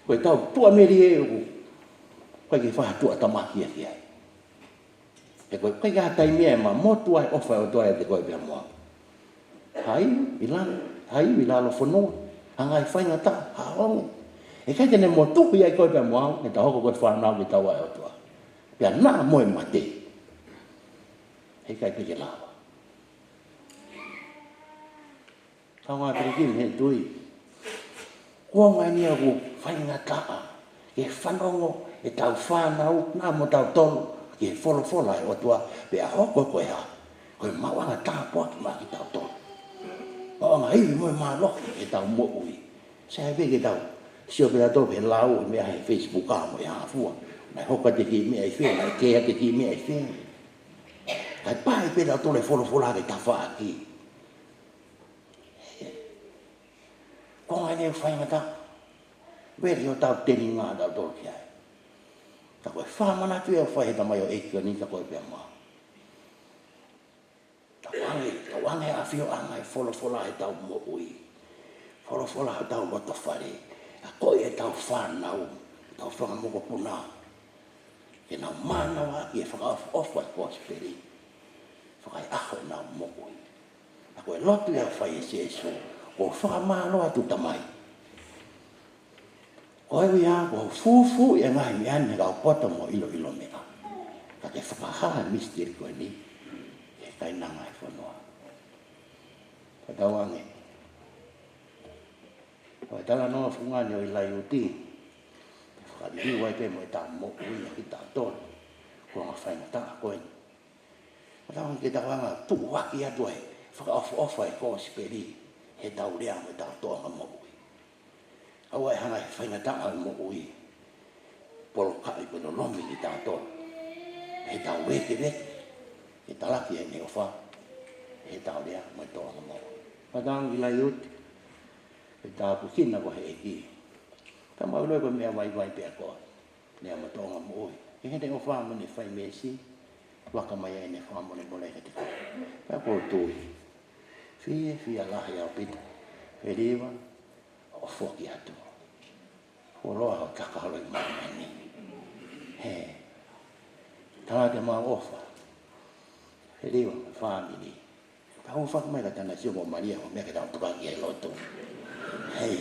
ko ʻetau tuʻamelie ʻoku ʻikai ke fakatuʻatamaki ia ki ai. He ko e ʻikai ke ʻi ai ha taimi ia ʻe mamotu ai e ʻofa ʻa e ʻOtua ʻiate koe pea mo au. Ha ivi ʻi lalo, ha ivi ʻi lalo fonua, ha ngaahi faingataʻa, ha ongo, ʻe ʻikai ke ne motuhi ai koe pea mo au, heʻetau hoko ko e fānau kitaua ʻa e ʻOtua. Pea naʻa mo e mate, heʻikai pē ke lava. Kaungā pilikimi ʻe tui, kuonga eni ʻoku faingataʻa ke fanongo ʻetau fānau, naʻa mo tautolu, ki he folofola ʻa e ʻOtua, pea hoko ko e hā? Ko e maʻuʻanga tāpuaki maʻa kitautolu. Maʻuʻanga ivi mo e mālohi ʻetau moʻui. Sai pē ke tau sio pē tautolu ki he lau ʻo e meʻa he Facebook ʻa mo e hā fua. Naʻe hoko atu e kiʻi meʻa ʻi fē, naʻe kē atu e kiʻi meʻa ʻi fē. Kae pā pē tautolu he folofola ki tafaʻaki. Kuonga eni ʻoku faingataʻa. Veli ʻo tau telinga tautolu ki ai. Ka ko e fakamanatu ia ʻoku fai he tamaioʻeiki ko eni kia koe pea mo au. Tauange, tauange ʻa e ʻafioʻanga ʻo e folofola ʻi heʻetau moʻui. Folofola ʻi hotau lotofale. Akoʻi ʻetau fānau, ʻetau fanga mokopuna, ke nau mānava ʻi he fakaʻofoʻofa ʻo e kosipeli. Fakaʻaho ʻenau moʻui. Ka ko e lotu ia ʻoku fai ʻe Sīsū, ko e fakamālō atu Tamai. Ko e ʻuhinga ia, ko e fufū ʻi he ngaahi meʻa ni he kau poto mo ʻiloʻilo meʻa. Ka ke fakahā e misiteli ko eni ki he kainanga ʻo e fonua. Ka tauange. Ko e talanoa fungani ʻo ʻIlaioti, ke fakaliliu ai pē mo ʻetau moʻui ʻa kitautolu. Kuonga faingataʻa ko eni. Ka tauange ke tauange tuʻuaki atu ai e fakaʻofoʻofa ʻo e kosipeli. heʻetau lea mo ʻetau tōʻonga moʻui. ʻOua ʻe hanga ʻe he faingataʻa ʻo e moʻui ʻo polokaʻi pe lolomi kitautolu heʻetau vēkeveke ke talaki ʻene ʻofa heʻetau lea mo e tōʻonga moʻui. Mātuʻa ʻIlaiuti, ʻe tāpuekina koe ʻe he ʻEiki. Ka mau ʻilo ko e meʻa vaivai pē ʻa koe, lea mo e tōʻonga moʻui. ʻI heʻene ʻofa mo ʻene fai meesi, vaka mai ai ʻene fakamolemole kiate koe. Pea ʻoku ou tui, fiefia lahi ʻaupito, Feliva, ʻo foki atu. Fuoloa hoʻo kaka holo ʻi māmani. He, tala atu ʻemau ʻofa, Feliva, fāmili. Pea hūfaki mai ka tana sio mo Malia, ʻo meʻa ke tau tukaki he lotu. Hei.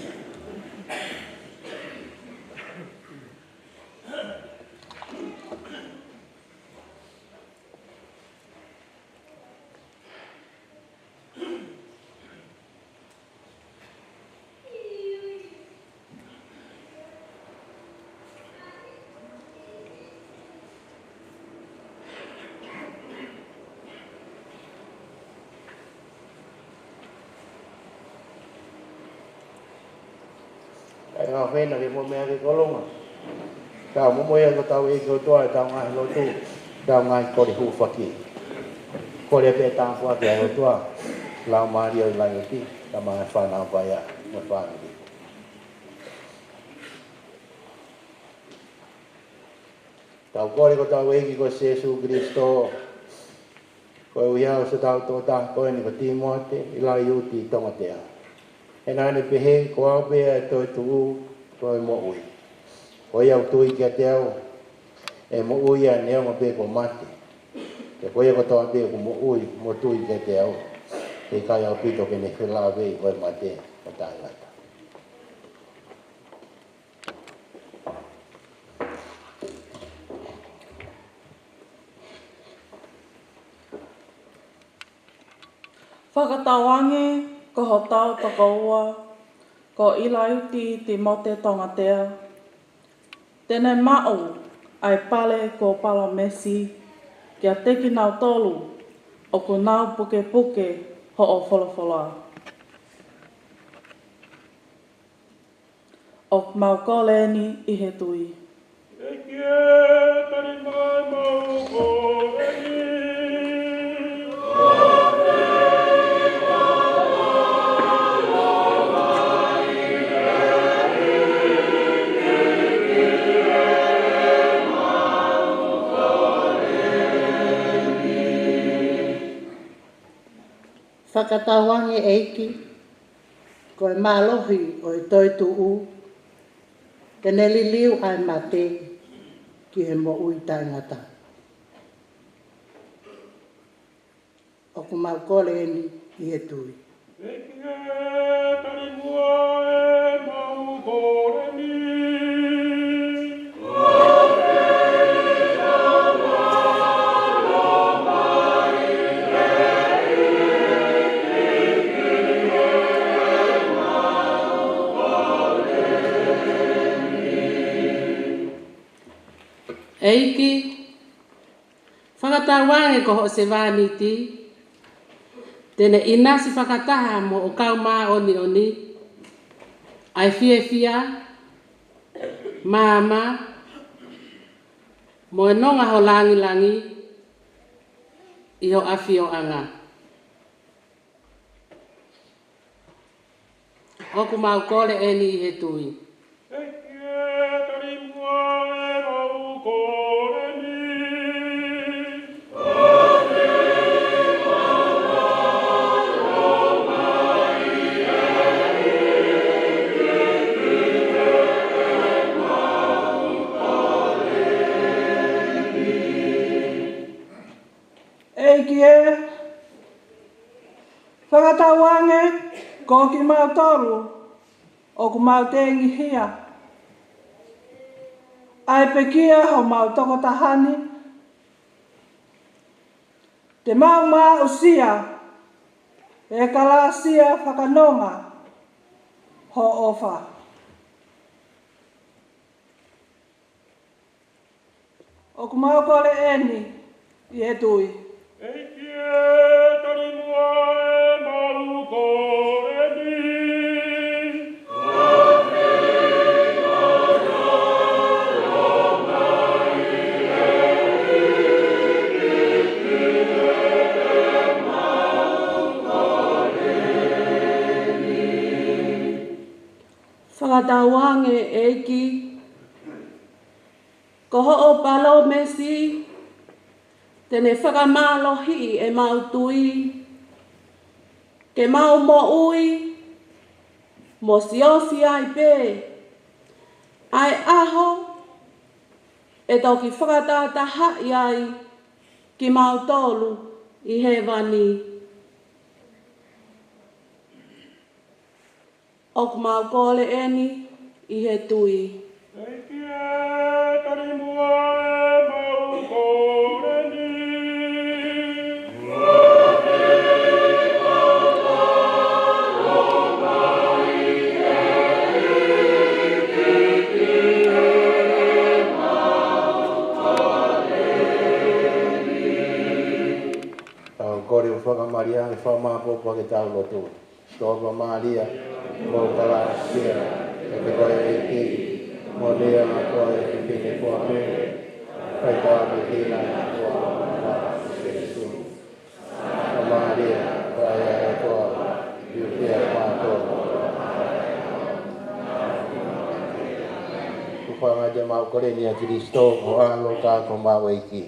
Kae ngāue fēnau ke mo meʻa ke kolonga. Tau momoi ʻa hotau ʻEiki ʻOtua ʻi heʻetau ngaahi lotu, ʻetau ngaahi kole hūfaki. Kole pē tāpuaki ʻa e ʻOtua, Laumālie ʻo ʻIlaiuti, Tamai, Fānau, Paea, mo e fāmili. Tau kole ko hotau ʻEiki ko Sīsū Kalaisi, koeʻuhi ko hotau tokotaha ko eni ko Tīmote ʻIlaiuti Tongatea. He naʻa ne pehē, ko au pē ʻa e toetuʻu, ko e moʻui. Ko ia ʻoku tui kiate au, ʻe moʻui ia neongo pē kuo mate. Pea ko ia kotoa pē ʻoku moʻui mo tui kiate au, ʻe ʻikai ʻaupito ke ne felāveʻi ʻo mate ʻo taʻengata. Fakatauange ko hotau tokoua ko ʻIlaiuti Tīmote Tongatea, te ne maʻu ʻa e pale kuo palōmesi kiate kinautolu ʻoku nau pukepuke hoʻo folofola. ʻOku mau kole eni ʻi he tui. ʻEiki ē, tali mai ʻemau kole ni. Fakatauange ʻEiki, ko e mālohi ʻo e toetuʻu, te ne liliu ʻa e mate ki he moʻui taʻengata. ʻOku mau kole eni ʻi he tui. ʻEiki ē, tali muʻa ʻemau kole ni. ʻEiki, fakatauange ko hoʻo sevāniti, te ne ʻinasi fakataha mo ho kau māʻoniʻoni, ʻa e fiefia, maama, mo e nonga ho langilangi ʻi ho ʻafioʻanga. ʻOku mau kole eni ʻi he tui. ʻEiki ē, tali muʻa ʻemau kole ni. ʻEiki ē, fakatauange ko kimautolu ʻoku mau tengihia ʻa e pekia homau tokotaha ni, te mau maʻusia ʻe he kalāsia fakanonga ho ʻofa. ʻOku mau kole eni ʻi he tui. ʻEiki ē, tali muʻa ʻemau kole ni. Tauange ʻEiki, ko hoʻo palōmesi te ne fakamālohiʻi ʻemau tui, ke mau moʻui mo siosiʻi ai pē ʻa e ʻaho ʻe toki fakatahatahaʻi ai kimautolu ʻi hēvani. ʻOku mau kole eni ʻi he tui. ʻEiki ē, tali muʻa ʻemau kole ni. Tau kole ʻo fakamālō ʻi he fakamāʻopoʻopo ʻa ʻetau lotu. Sihova Malia, mou kalāsia, ʻoku ke ʻEiki, moʻoni ʻa koe ʻi he fefine ko Mele, fai tāpuekina ʻa e ʻofa ʻa Sīsū. Sihova Malia, fai ʻa e ʻofa, ʻoku ke ʻofa atu. Tuku ange ʻemau kole ni ʻia Kalaisi, ko ho ʻAlo ka ko homau ʻEiki.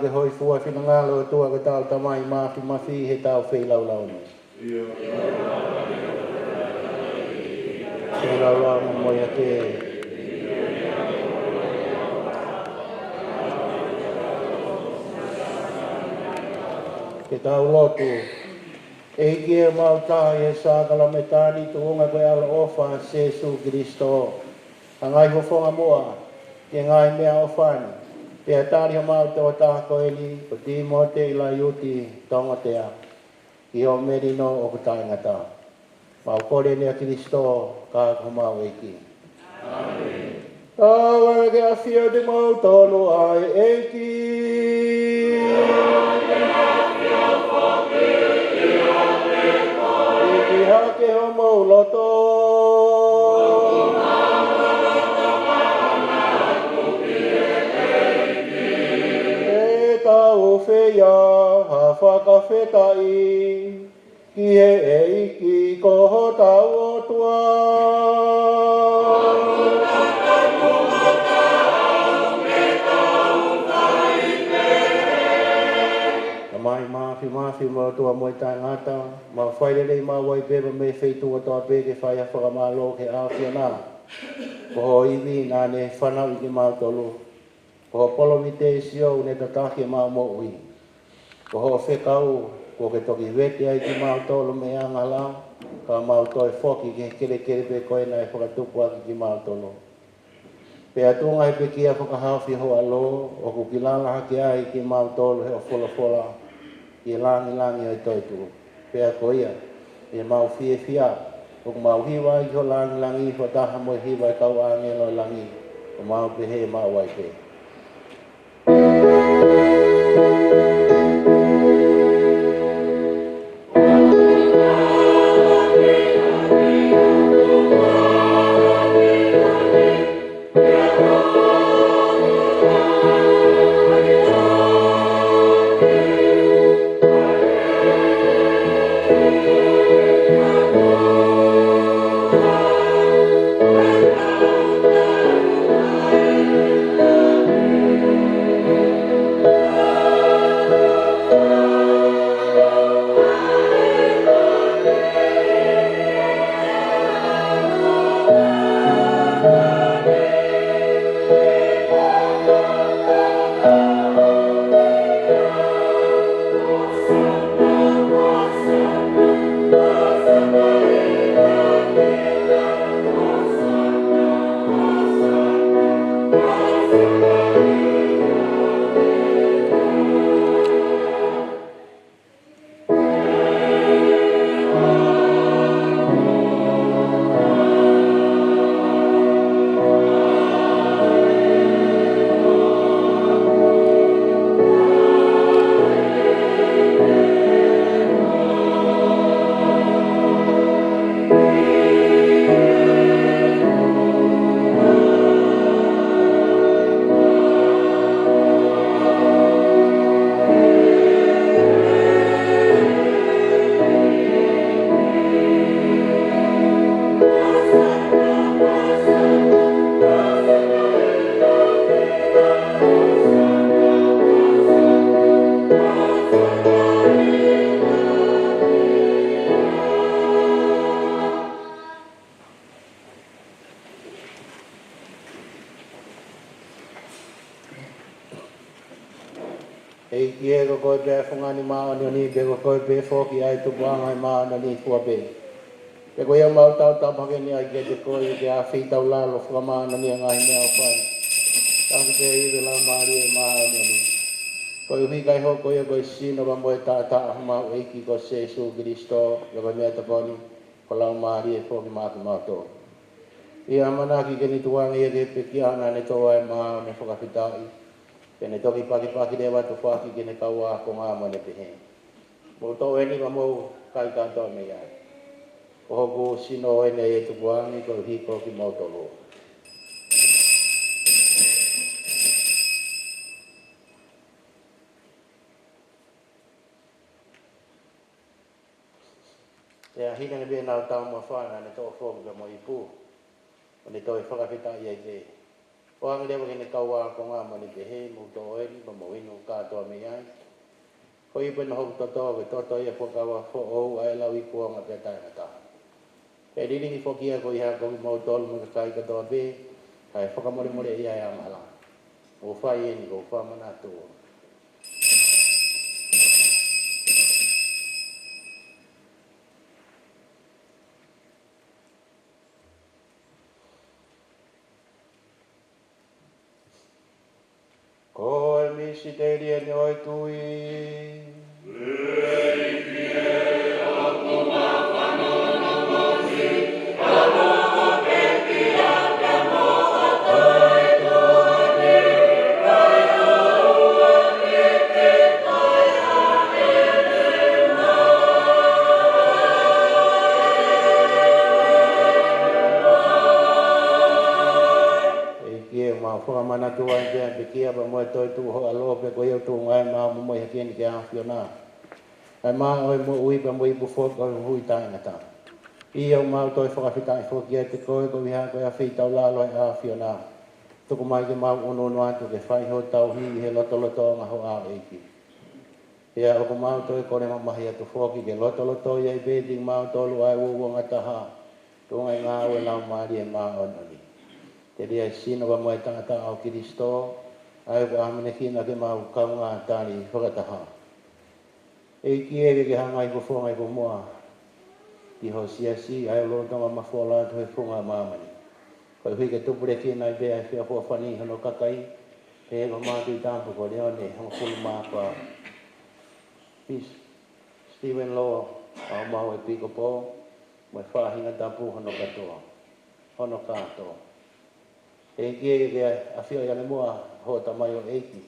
Ke hōifua ʻa e finangalo ʻo e ʻOtua ko e Tamai Māfimafi, he tau feilaulau ni. Feilaulau mo ia ke. Ke tau lotu. ʻEiki, ʻoku mau tauhi ʻa e sākalamēniti ni, tuʻunga ko e ʻaloʻofa ʻa Sīsū Kalaisi, ʻa e ngaahi fofonga muʻa ki he ngaahi meʻaʻofa ni, pea tali homau tokotaha ko eni, ko Tīmote ʻIlaiuti Tongotea, ki hoʻo melino ʻoku taʻengata. Mau kole ni ʻia Kalaisi, ko homau ʻEiki. ʻĀmeni. ʻOfa ke ʻafio ʻiate kimoutolu ʻa e ʻEiki. ʻIki hake homou loto. Ke tau fai ha fakafetaʻi ki he ʻEiki ko hotau ʻOtua. Tamai Māfimafi mo e ʻOtua moʻui taʻengata, mau fai lelei maʻu ai pē mei he feituʻu kotoa pē ke fai ha fakamālō ki he ʻAfiona. Ko hoʻo ivi naʻa ne fanauʻi kimautolu. Ko hoʻo polovitēsio ʻoku ne tataki ʻemau moʻui. Ko hoʻo fekau kuo ke toki vete ai kimautolu mei he angahala, ka mau toe foki ki he kelekele pē ko ē naʻe fakatupu ʻaki kimautolu. Pea tuʻunga ʻi he pekia fakahaofi ho ʻAlo, ʻoku kilala hake ai kimautolu ʻe hoʻo folofola ʻi he langilangi ʻo e toetuʻu. Pea ko ia, ʻi heʻemau fiefia, ʻoku mau hiva ai ki ho langilangi, fakataha mo e hiva ʻa e kau ʻāngelo ʻo e langi, ʻo mau pehē maʻu ai pē. ʻEiki ē, ko koe pē ʻa e fungani māʻoniʻoni, pea ko koe pē foki ʻa e tupuʻanga ʻo e māʻoniʻoni fua pē. Pea ko ia ʻoku mau tautapa hake ni ai kiate koe, ke ʻafio ʻi hotau lalo fakamāʻoniʻoni ʻa e ngaahi meʻaʻofa ni. Taki pē ʻi he Laumālie Māʻoniʻoni. Koeʻuhi kae hoko ia ko e sino pea mo e taʻataʻa ʻo homau ʻEiki ko Sīsū Kalaisi, pea ko e meʻatokoni, ko e Laumālie foki maʻa kimautolu. ʻI he ʻamanaki ke ne tukuange ia ki he pekia naʻa ne tō ai ʻo ne fakafetaʻi. Pea ne toki pakipaki leva ʻo tufa ʻaki ki heʻene kau ākonga mo ne pehē: Mou toʻo eni pea mou kai kātoa mei ai. Ko hoku sino eni ʻe tukuange koeʻuhi ko kimoutolu. Pea hili ange pē ʻenau taumafa, naʻa ne toʻo foki pea mo e ipu, ʻo ne toe fakafetaʻi ai pē. ʻOange leva ki heʻene kau ākonga mo ne pehē, mou toʻo eni, pea mou inu kātoa mei ai. Ko ia pē ʻoku hoku toto, ko e toto ia ʻo e fuakava foʻou ʻa e lau ʻi kuonga pea taʻengata. Pea ʻe lilingi foki ia koeʻuhi ko kimoutolu mo e kakai kotoa pē, kae fakamolemoleʻi ʻa e angahala. Mou fai eni, ʻoku ou fakamanatu. Ko e misiteli eni ʻo e tui. ʻEiki ē, mau fakamanatu ʻa e pekia pea mo e toetuʻu ho ʻAlo, pea ko ia ʻoku tuʻunga ai ʻemau momoi hake eni ki he ʻAfiona, ʻa e maʻu ʻo e moʻui pea mo e ipu foki ʻo e hui taʻengata. ʻIo, mau toe fakafetaʻi foki kiate koe koeʻuhi ko e afeitaulalo ʻa e ʻAfiona. Tuku mai ke mau ʻunuʻunu atu ke fai ho tauhi ʻi he lotolotonga ho ʻAlo, ʻEiki. Pea ʻoku mau toe kole mamahi atu foki ke lotolotoi ai pē kimautolu ʻa e uouangataha, tuʻunga ʻi he ngāue ʻa e Laumālie Māʻoniʻoni. Telia ʻa e sino pea mo e taʻataʻa ʻo Kilisito, ʻa ia ʻoku ʻamanekina ke mau kaungā tali fakataha. ʻEiki ē, ke ke hanga ʻo fofonga ʻi he moʻui ʻa ho siasi, ʻa ia ʻoku lolotonga mafola atu he funga māmani. Koeʻuhi ke tupulekina ai pē ʻa e feʻofoʻofani ʻi hono kakai, pea mo e Tuʻi Tapu ko Leone hongofulu mā fā, Pisi Stephen Loa, ʻa homau ʻEpikopo, mo e faʻahinga tapu hono kātoa, hono kātoa. ʻEiki ē, ke ke ʻafioʻi ʻa e moʻui ʻa hoʻo tamaioʻeiki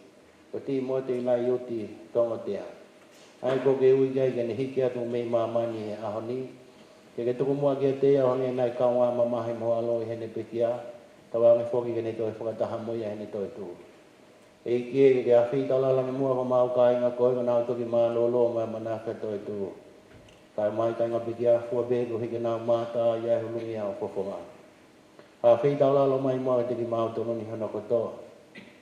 ko Tīmote ʻIlaiuti Tongotea, ʻa ia ʻoku ke ui ki ai ke ne hiki atu mei māmani he ʻaho ni. Ke ke tuku muʻa kiate ia ʻa hono ʻi ai ʻa e kaungā mamahi mo ho ʻAlo ʻi heʻene pekia, tauange foki ke ne toe fakataha mo ia heʻene toetuʻu. ʻEiki ē, ke ke afeitaulalo ʻa e moʻui ʻa homau kāinga ko ē ʻoku nau toki mālōlō mo e ʻamanaki toetuʻu, kae ʻomai kāinga pekia fua pē koeʻuhi ke nau mātā ʻi he hulungia ʻo ho fofonga. Afeitaulalo mai muʻa kiate kimautolu ni hono kotoa,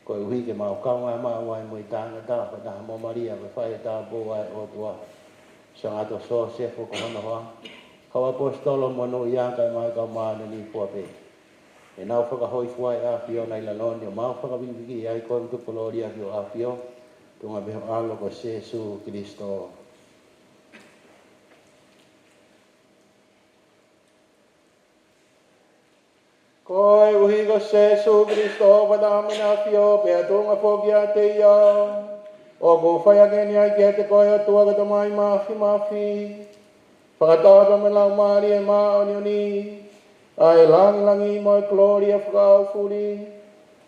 koeʻuhi ke mau kaungā maʻu ʻa e moʻui taʻengata, fakataha mo Malia, ko e faʻē tāupoʻou ʻa e ʻOtua, Sangato Sosefo ko hono hoa, kau ʻaposetolo monūʻia, kae ʻomai kau māʻoniʻoni fua pē. ʻEnau fakahōifua ʻa e ʻAfiona ʻi lalo ni, ʻo mau fakavikivikiʻi ai koe, tuku kolōlia ki ho ʻAfio, tuʻunga pē ho ʻAlo ko Sēsū Kilisito. Koeʻuhi ko Sēsū Kilisito, fakataha mo ʻEne ʻAfio, pea tuʻunga foki kiate ia, ʻoku fai hake eni ai kiate koe, ʻOtua ko e Tamai Māfimafi, fakataha pea mo e Laumālie Māʻoniʻoni, ʻa e lāngilangi mo e kolōlia fakaʻaufuli,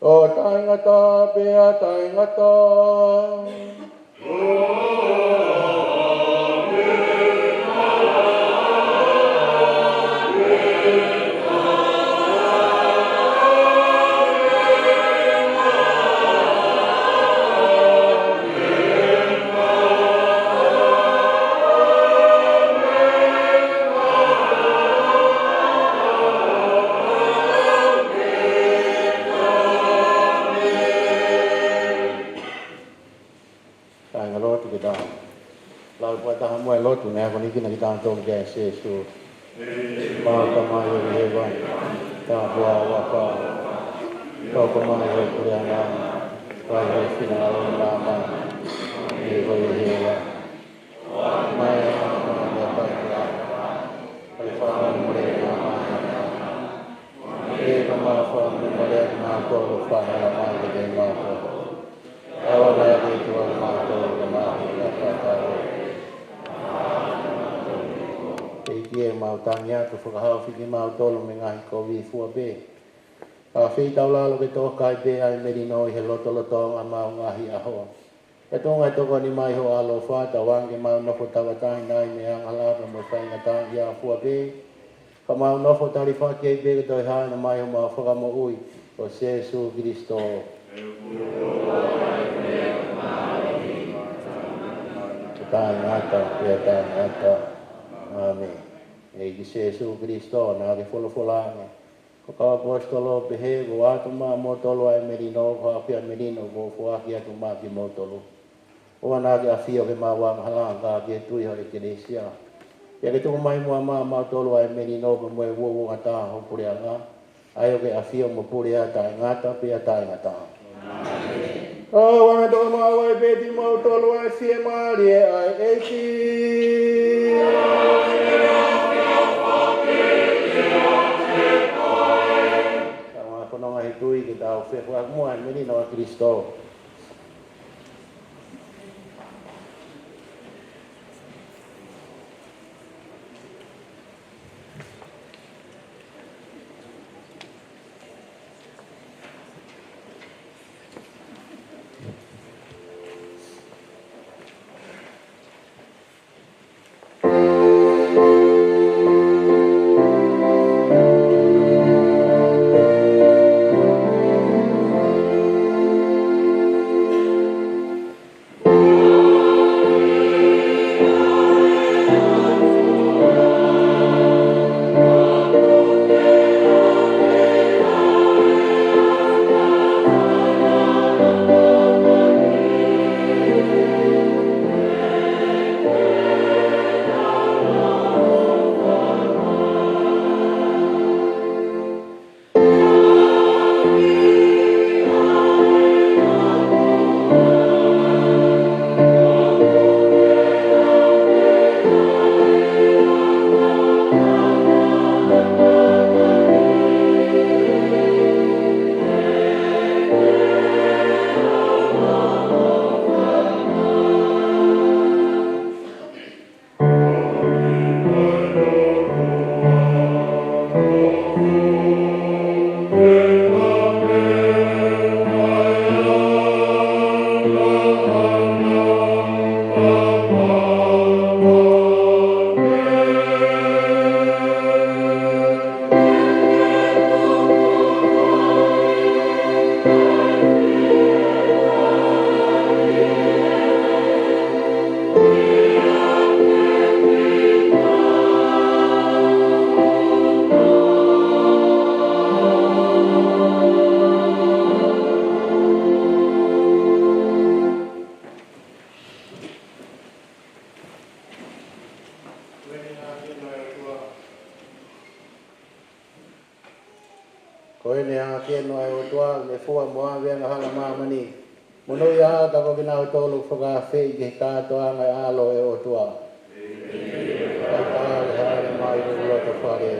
ʻo taʻengata pea taʻengata. Kāinga, lotu ke tau lau fakataha mo e lotu naʻe akonekina kitautolu kia Sēsū. Mau Tamai ʻoku ʻi hēvani, tāpuhā ho huafa, hoko mai hoʻo puleʻanga, fai ho finangalo ʻi māmani, hangē ko ia ʻi hēvani. Mai ʻa e ʻaho ni haʻamau meʻakai, kae fakamolemole mai ʻa e ʻaho ni. Ke mau fakamolemole ʻa kimautolu ʻoku fai angahala mai kiate kimautolu. Kae ʻoua naʻa ke tuku kimautolu ke mau hū ki he fakatauele. ʻEiki ē, mau tangi atu, fakahaofi kimautolu mei he ngaahi kovi fua pē. Afeitaulalo ke toka ai pē ʻa e melino ʻi he lotolotonga ʻemau ngaahi ʻaho. Ke tuʻunga ʻa e tokoni mai ho ʻAlo, tauange ke mau nofo tauʻatāina ai mei he angahala pea mo e faingataʻaʻia fua pē, ka mau nofo talifaki ai pē ki he toe hāʻele mai ʻo homau Fakamoʻui ko Sēsū Kilisito. Taʻengata pea taʻengata. ʻĀmeni. ʻEiki Sēsū Kilisito, naʻa ke folofola ange, Ko e kau ʻaposetolo ʻoku pehē, ʻoku ʻoatu maʻamoutolu ʻa e melino, ko e ʻafio melino kuo foaki atu maʻa kimoutolu. ʻOua naʻa ke ʻafio ke maʻu angahala, ka ke tui ho ʻekalesia. Pea ke tuku mai muʻa maʻamoutolu ʻa e melino pea mo e uouangataha ho puleʻanga. ʻA ia ʻoku ke ʻafio mo pule ʻa taʻengata pea taʻengata. ʻĀ, ʻoua naʻa toʻo maʻu ai pē kimoutolu ʻa e fiemālie ʻa e ʻEiki. Tau fanongo ʻi he tui ke tau feʻao muʻa he melino ʻa Kalaisi. Ko ʻene ʻākeno ʻa e ʻOtua, ne fua mo ʻave angahala ʻa māmani. Monūʻia ā ka ko kinautolu ʻoku fakaafeʻi ki he kātoanga ʻo e ʻAlo ʻo e ʻOtua. Kae ʻatā ke hāʻele mai ki loto fale.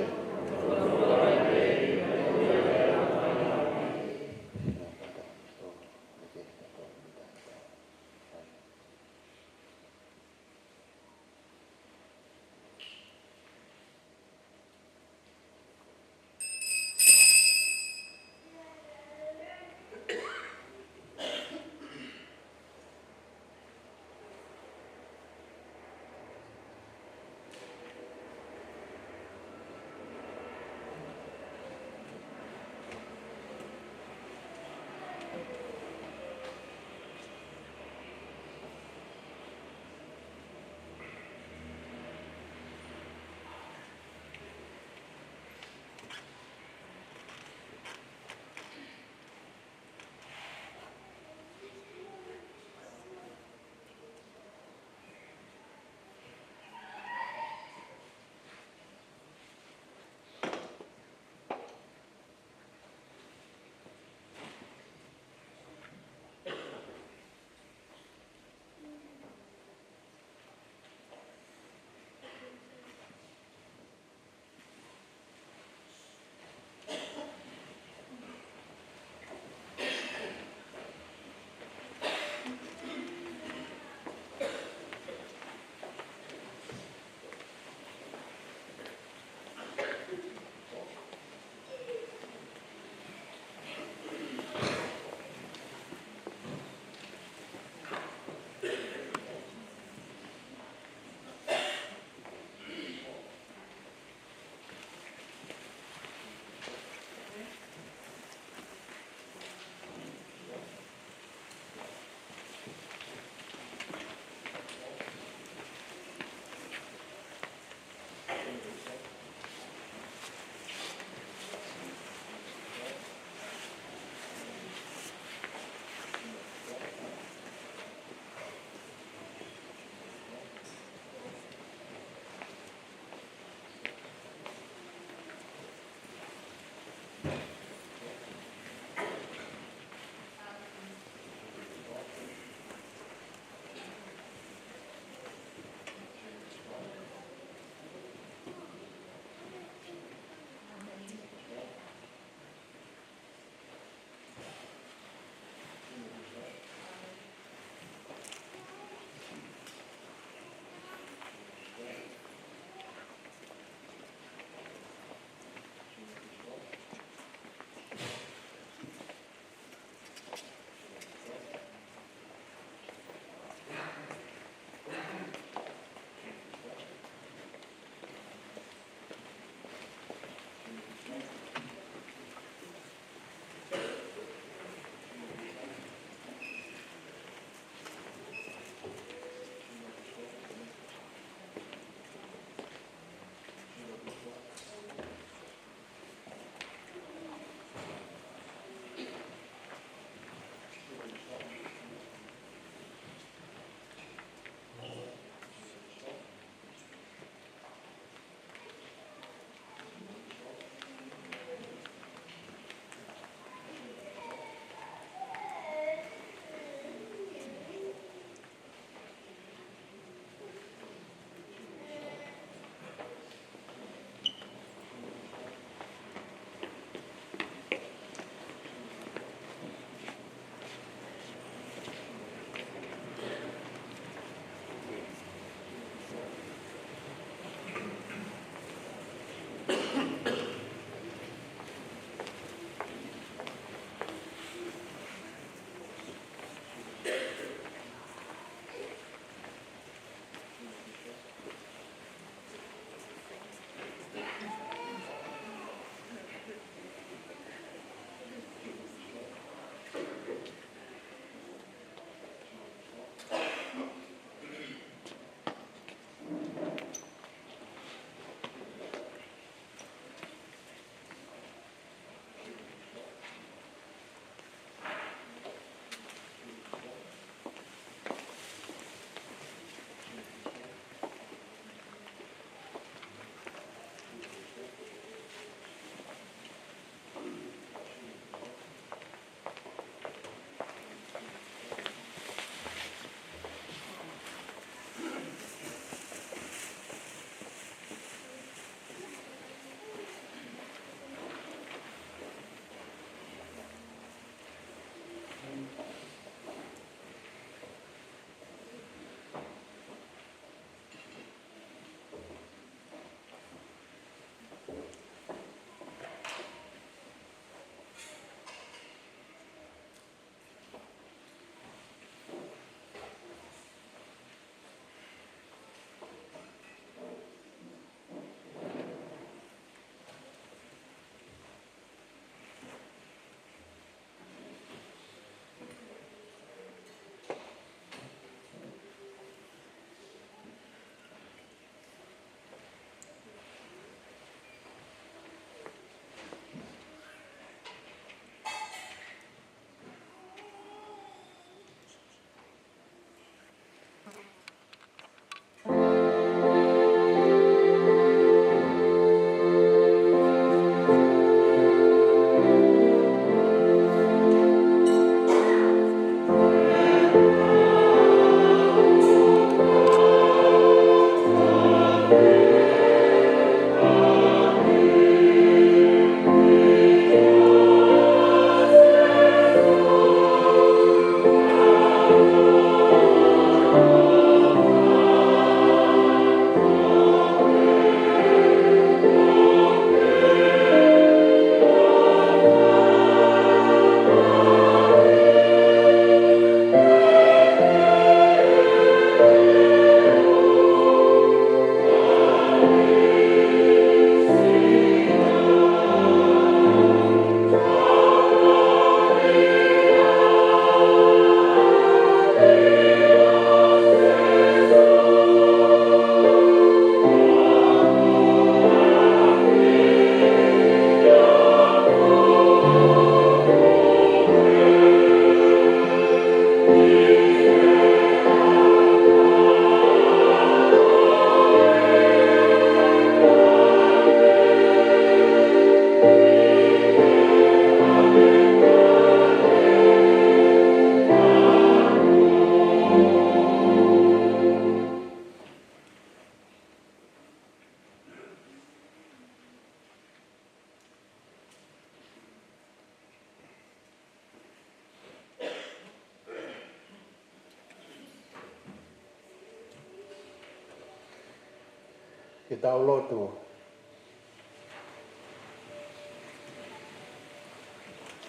Ke tau lotu.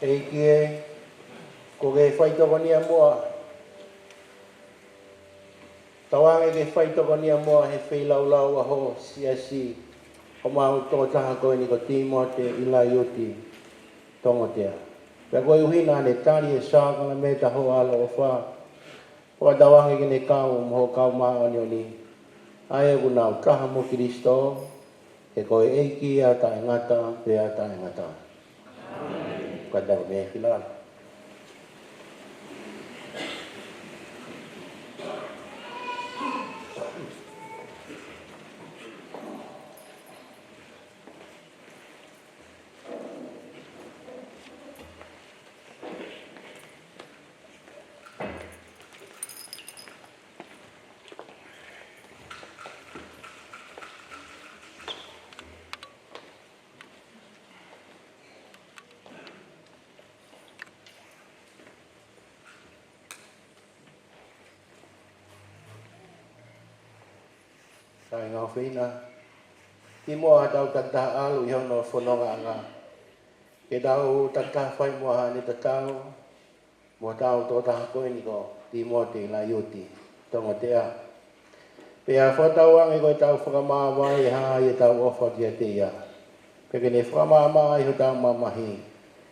ʻEiki ē, ko e faitokonia muʻa. Tauange ke faitokonia muʻa he feilaulau ʻa ho siasi, homau tokotaha ko eni ko Tīmote ʻIlaiuti Tongotea. Pea koeʻuhi naʻa ne tali e sākalamēniti ʻo ho ʻaloʻofa, ʻoku tauange ke ne kau mo ho kau māʻoniʻoni, ʻa ia ʻoku nau taha mo Kilisitō, he ko e ʻEiki ʻa taʻengata pea taʻengata. Ka tau me filala. Kāinga ʻofeina, kimuʻa tau takitaha ʻalu ʻi hono fonongaʻanga, ke tau takitaha fai muʻa haʻane tatau mo hotau tokotaha ko eni ko Tīmote ʻIlaiuti Tongotea. Pea fakatauange ko ʻetau fakamāvae ʻe hā ʻetau ʻofa kiate ia, pea ke ne fakamaʻamaʻa ʻi hotau mamahi,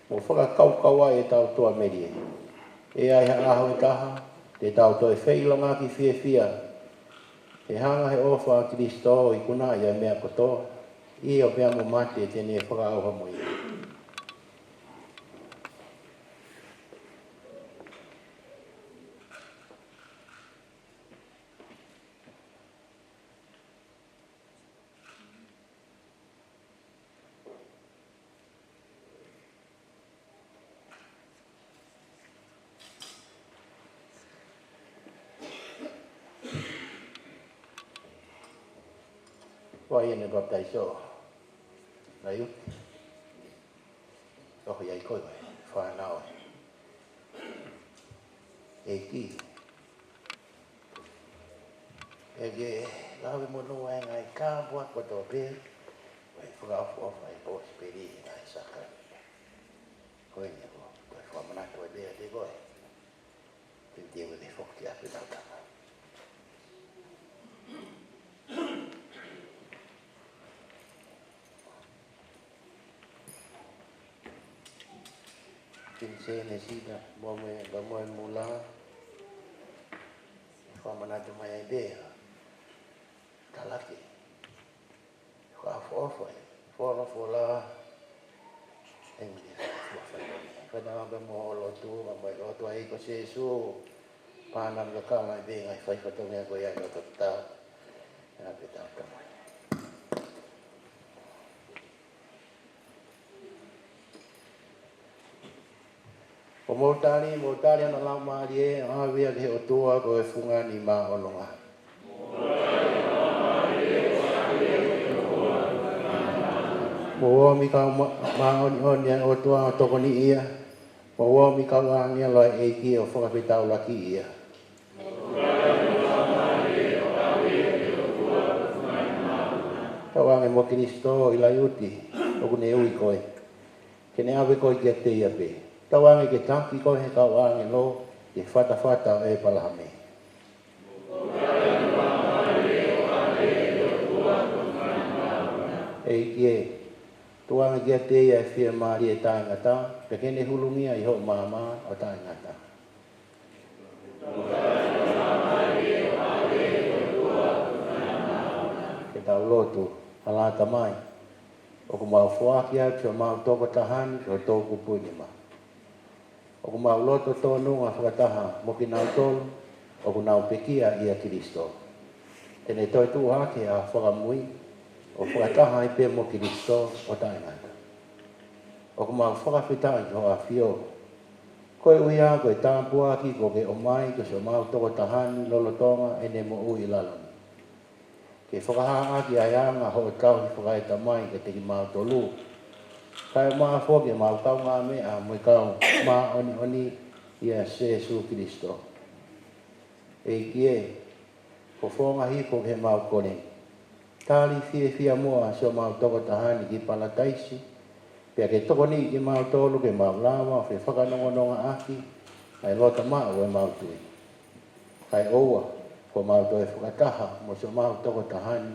mo fakakaukauʻi ʻetau tuʻamelie. ʻE ʻi ai ha ʻaho ʻe taha te tau toe feʻilongaki fiefia, he hanga ʻe he ʻofa ʻa Kilisitō ʻo ikunaʻi ʻa e meʻa kotoa, ʻio pea mo mate te ne fakaʻauha mo ia. Ko ia ʻene papitaiso. ʻIlaiuti. ʻOku ʻi ai koe, fānau ē. ʻEiki. ʻE ke lave monū ʻa e ngaahi tāpuaki kotoa pē, ʻo e fakaʻofoʻofa ʻi he kosipeli ʻi he ngaahi sākalamēniti. Ko eni ʻoku toe fakamanatu ai pē ʻiate koe. Te u te foki atu ʻetau tama. Kilisene sita, mo me, mo e mula. Fakamanatu mai ai pē ʻa e talaki. Fakaʻofoʻofa ʻa e folofola. ʻEiki, fakaʻofoʻofa ʻa e folofola. Fai pē mo e lotu, mo e lotu ʻa e ʻEiki ko Sīsū. Pea naʻa ke kau mai pē ngaahi fai fatongia ko ia ʻi loto ʻiate kitautolu. ʻE ʻi ai pē ʻetau tama. ʻOku mou tali, mou tali ʻa e Laumālie, ʻo ʻave ia ki he ʻOtua ko e fungani māʻolunga. Mou ō ʻo kau mā-, māʻoniʻoni ʻa e ʻOtua ʻo tokoniʻi ia. Mou ō ʻo kau ʻāngelo ʻa e ʻEiki ʻo fakafetaulaki ia. Tauange mo Kilisitō ʻIlaiuti, ʻoku ne ui koe, ke ne ʻave koe kiate ia pē. Tauange ke taki koe ʻe he kau ʻāngelo ki he fatafata ʻo ʻĒpalahame. ʻEiki ē, tuku ange kiate ia ʻa e fiemālie taʻengata, pea ke ne hulungia ʻi hoʻo maama ʻo taʻengata. Ke tau lotu. ʻAlā Tamai, ʻoku mau foaki atu homau toko taha ni ki ho toʻukupu nima. ʻOku mau loto tōnunga fakataha mo kinautolu ʻoku nau pekia ʻia Kilisitō. Te ne toe tuʻu hake ʻa e fakamui, ʻo fakataha ai pē mo Kilisitō ʻo taʻengata. ʻOku mau fakafetaʻi ki hoʻo ʻAfio, koeʻuhi ko e tāpuaki kuo ke ʻomai ki homau toko taha ni lolotonga ʻene moʻui ʻi lalo ni, ke fakahā ʻaki ʻa e anga hoʻo tauhi fakaetamai kiate kimautolu, kae ʻumaʻā foki ʻemau kaungāmeʻa mo e kau māʻoniʻoni ʻia Sīsū Kilisitō. ʻEiki ē, fofonga hifo ki heʻemau kole, Tali fiefia muʻa siʻomau tokotaha ni ki Palataisi, pea ke tokoniʻi kimautolu ke mau lava ʻo fefakanongonongoʻaki ʻa e loto maʻu ʻo ʻemau tui. Kae ʻoua kuo mau toe fakataha mo siʻomau tokotaha ni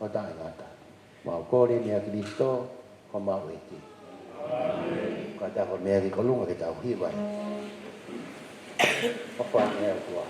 ʻo taʻengata. Mau kole ni ʻia Kalaisi ko homau ʻEiki. Ka tau meʻa ki ʻolunga ke tau hiva. ʻOfa ʻa e ʻOtua.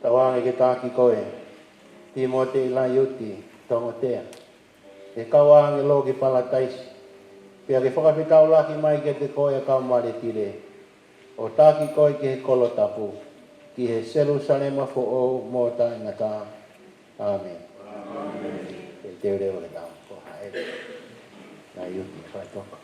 Tauange ke taki koe, Tīmote Laiuti Tongotea, ʻe kau ʻāngelo ki Palataisi, pea ke fakafetaulaki mai kiate koe ʻa e kau maletile, ʻo taki koe ki he kolo tapu, ki he Selūsalema foʻou mo taʻengata. ʻĀmeni. ʻE te u lea ʻo le tau ko hae. Laiuti, faitoka.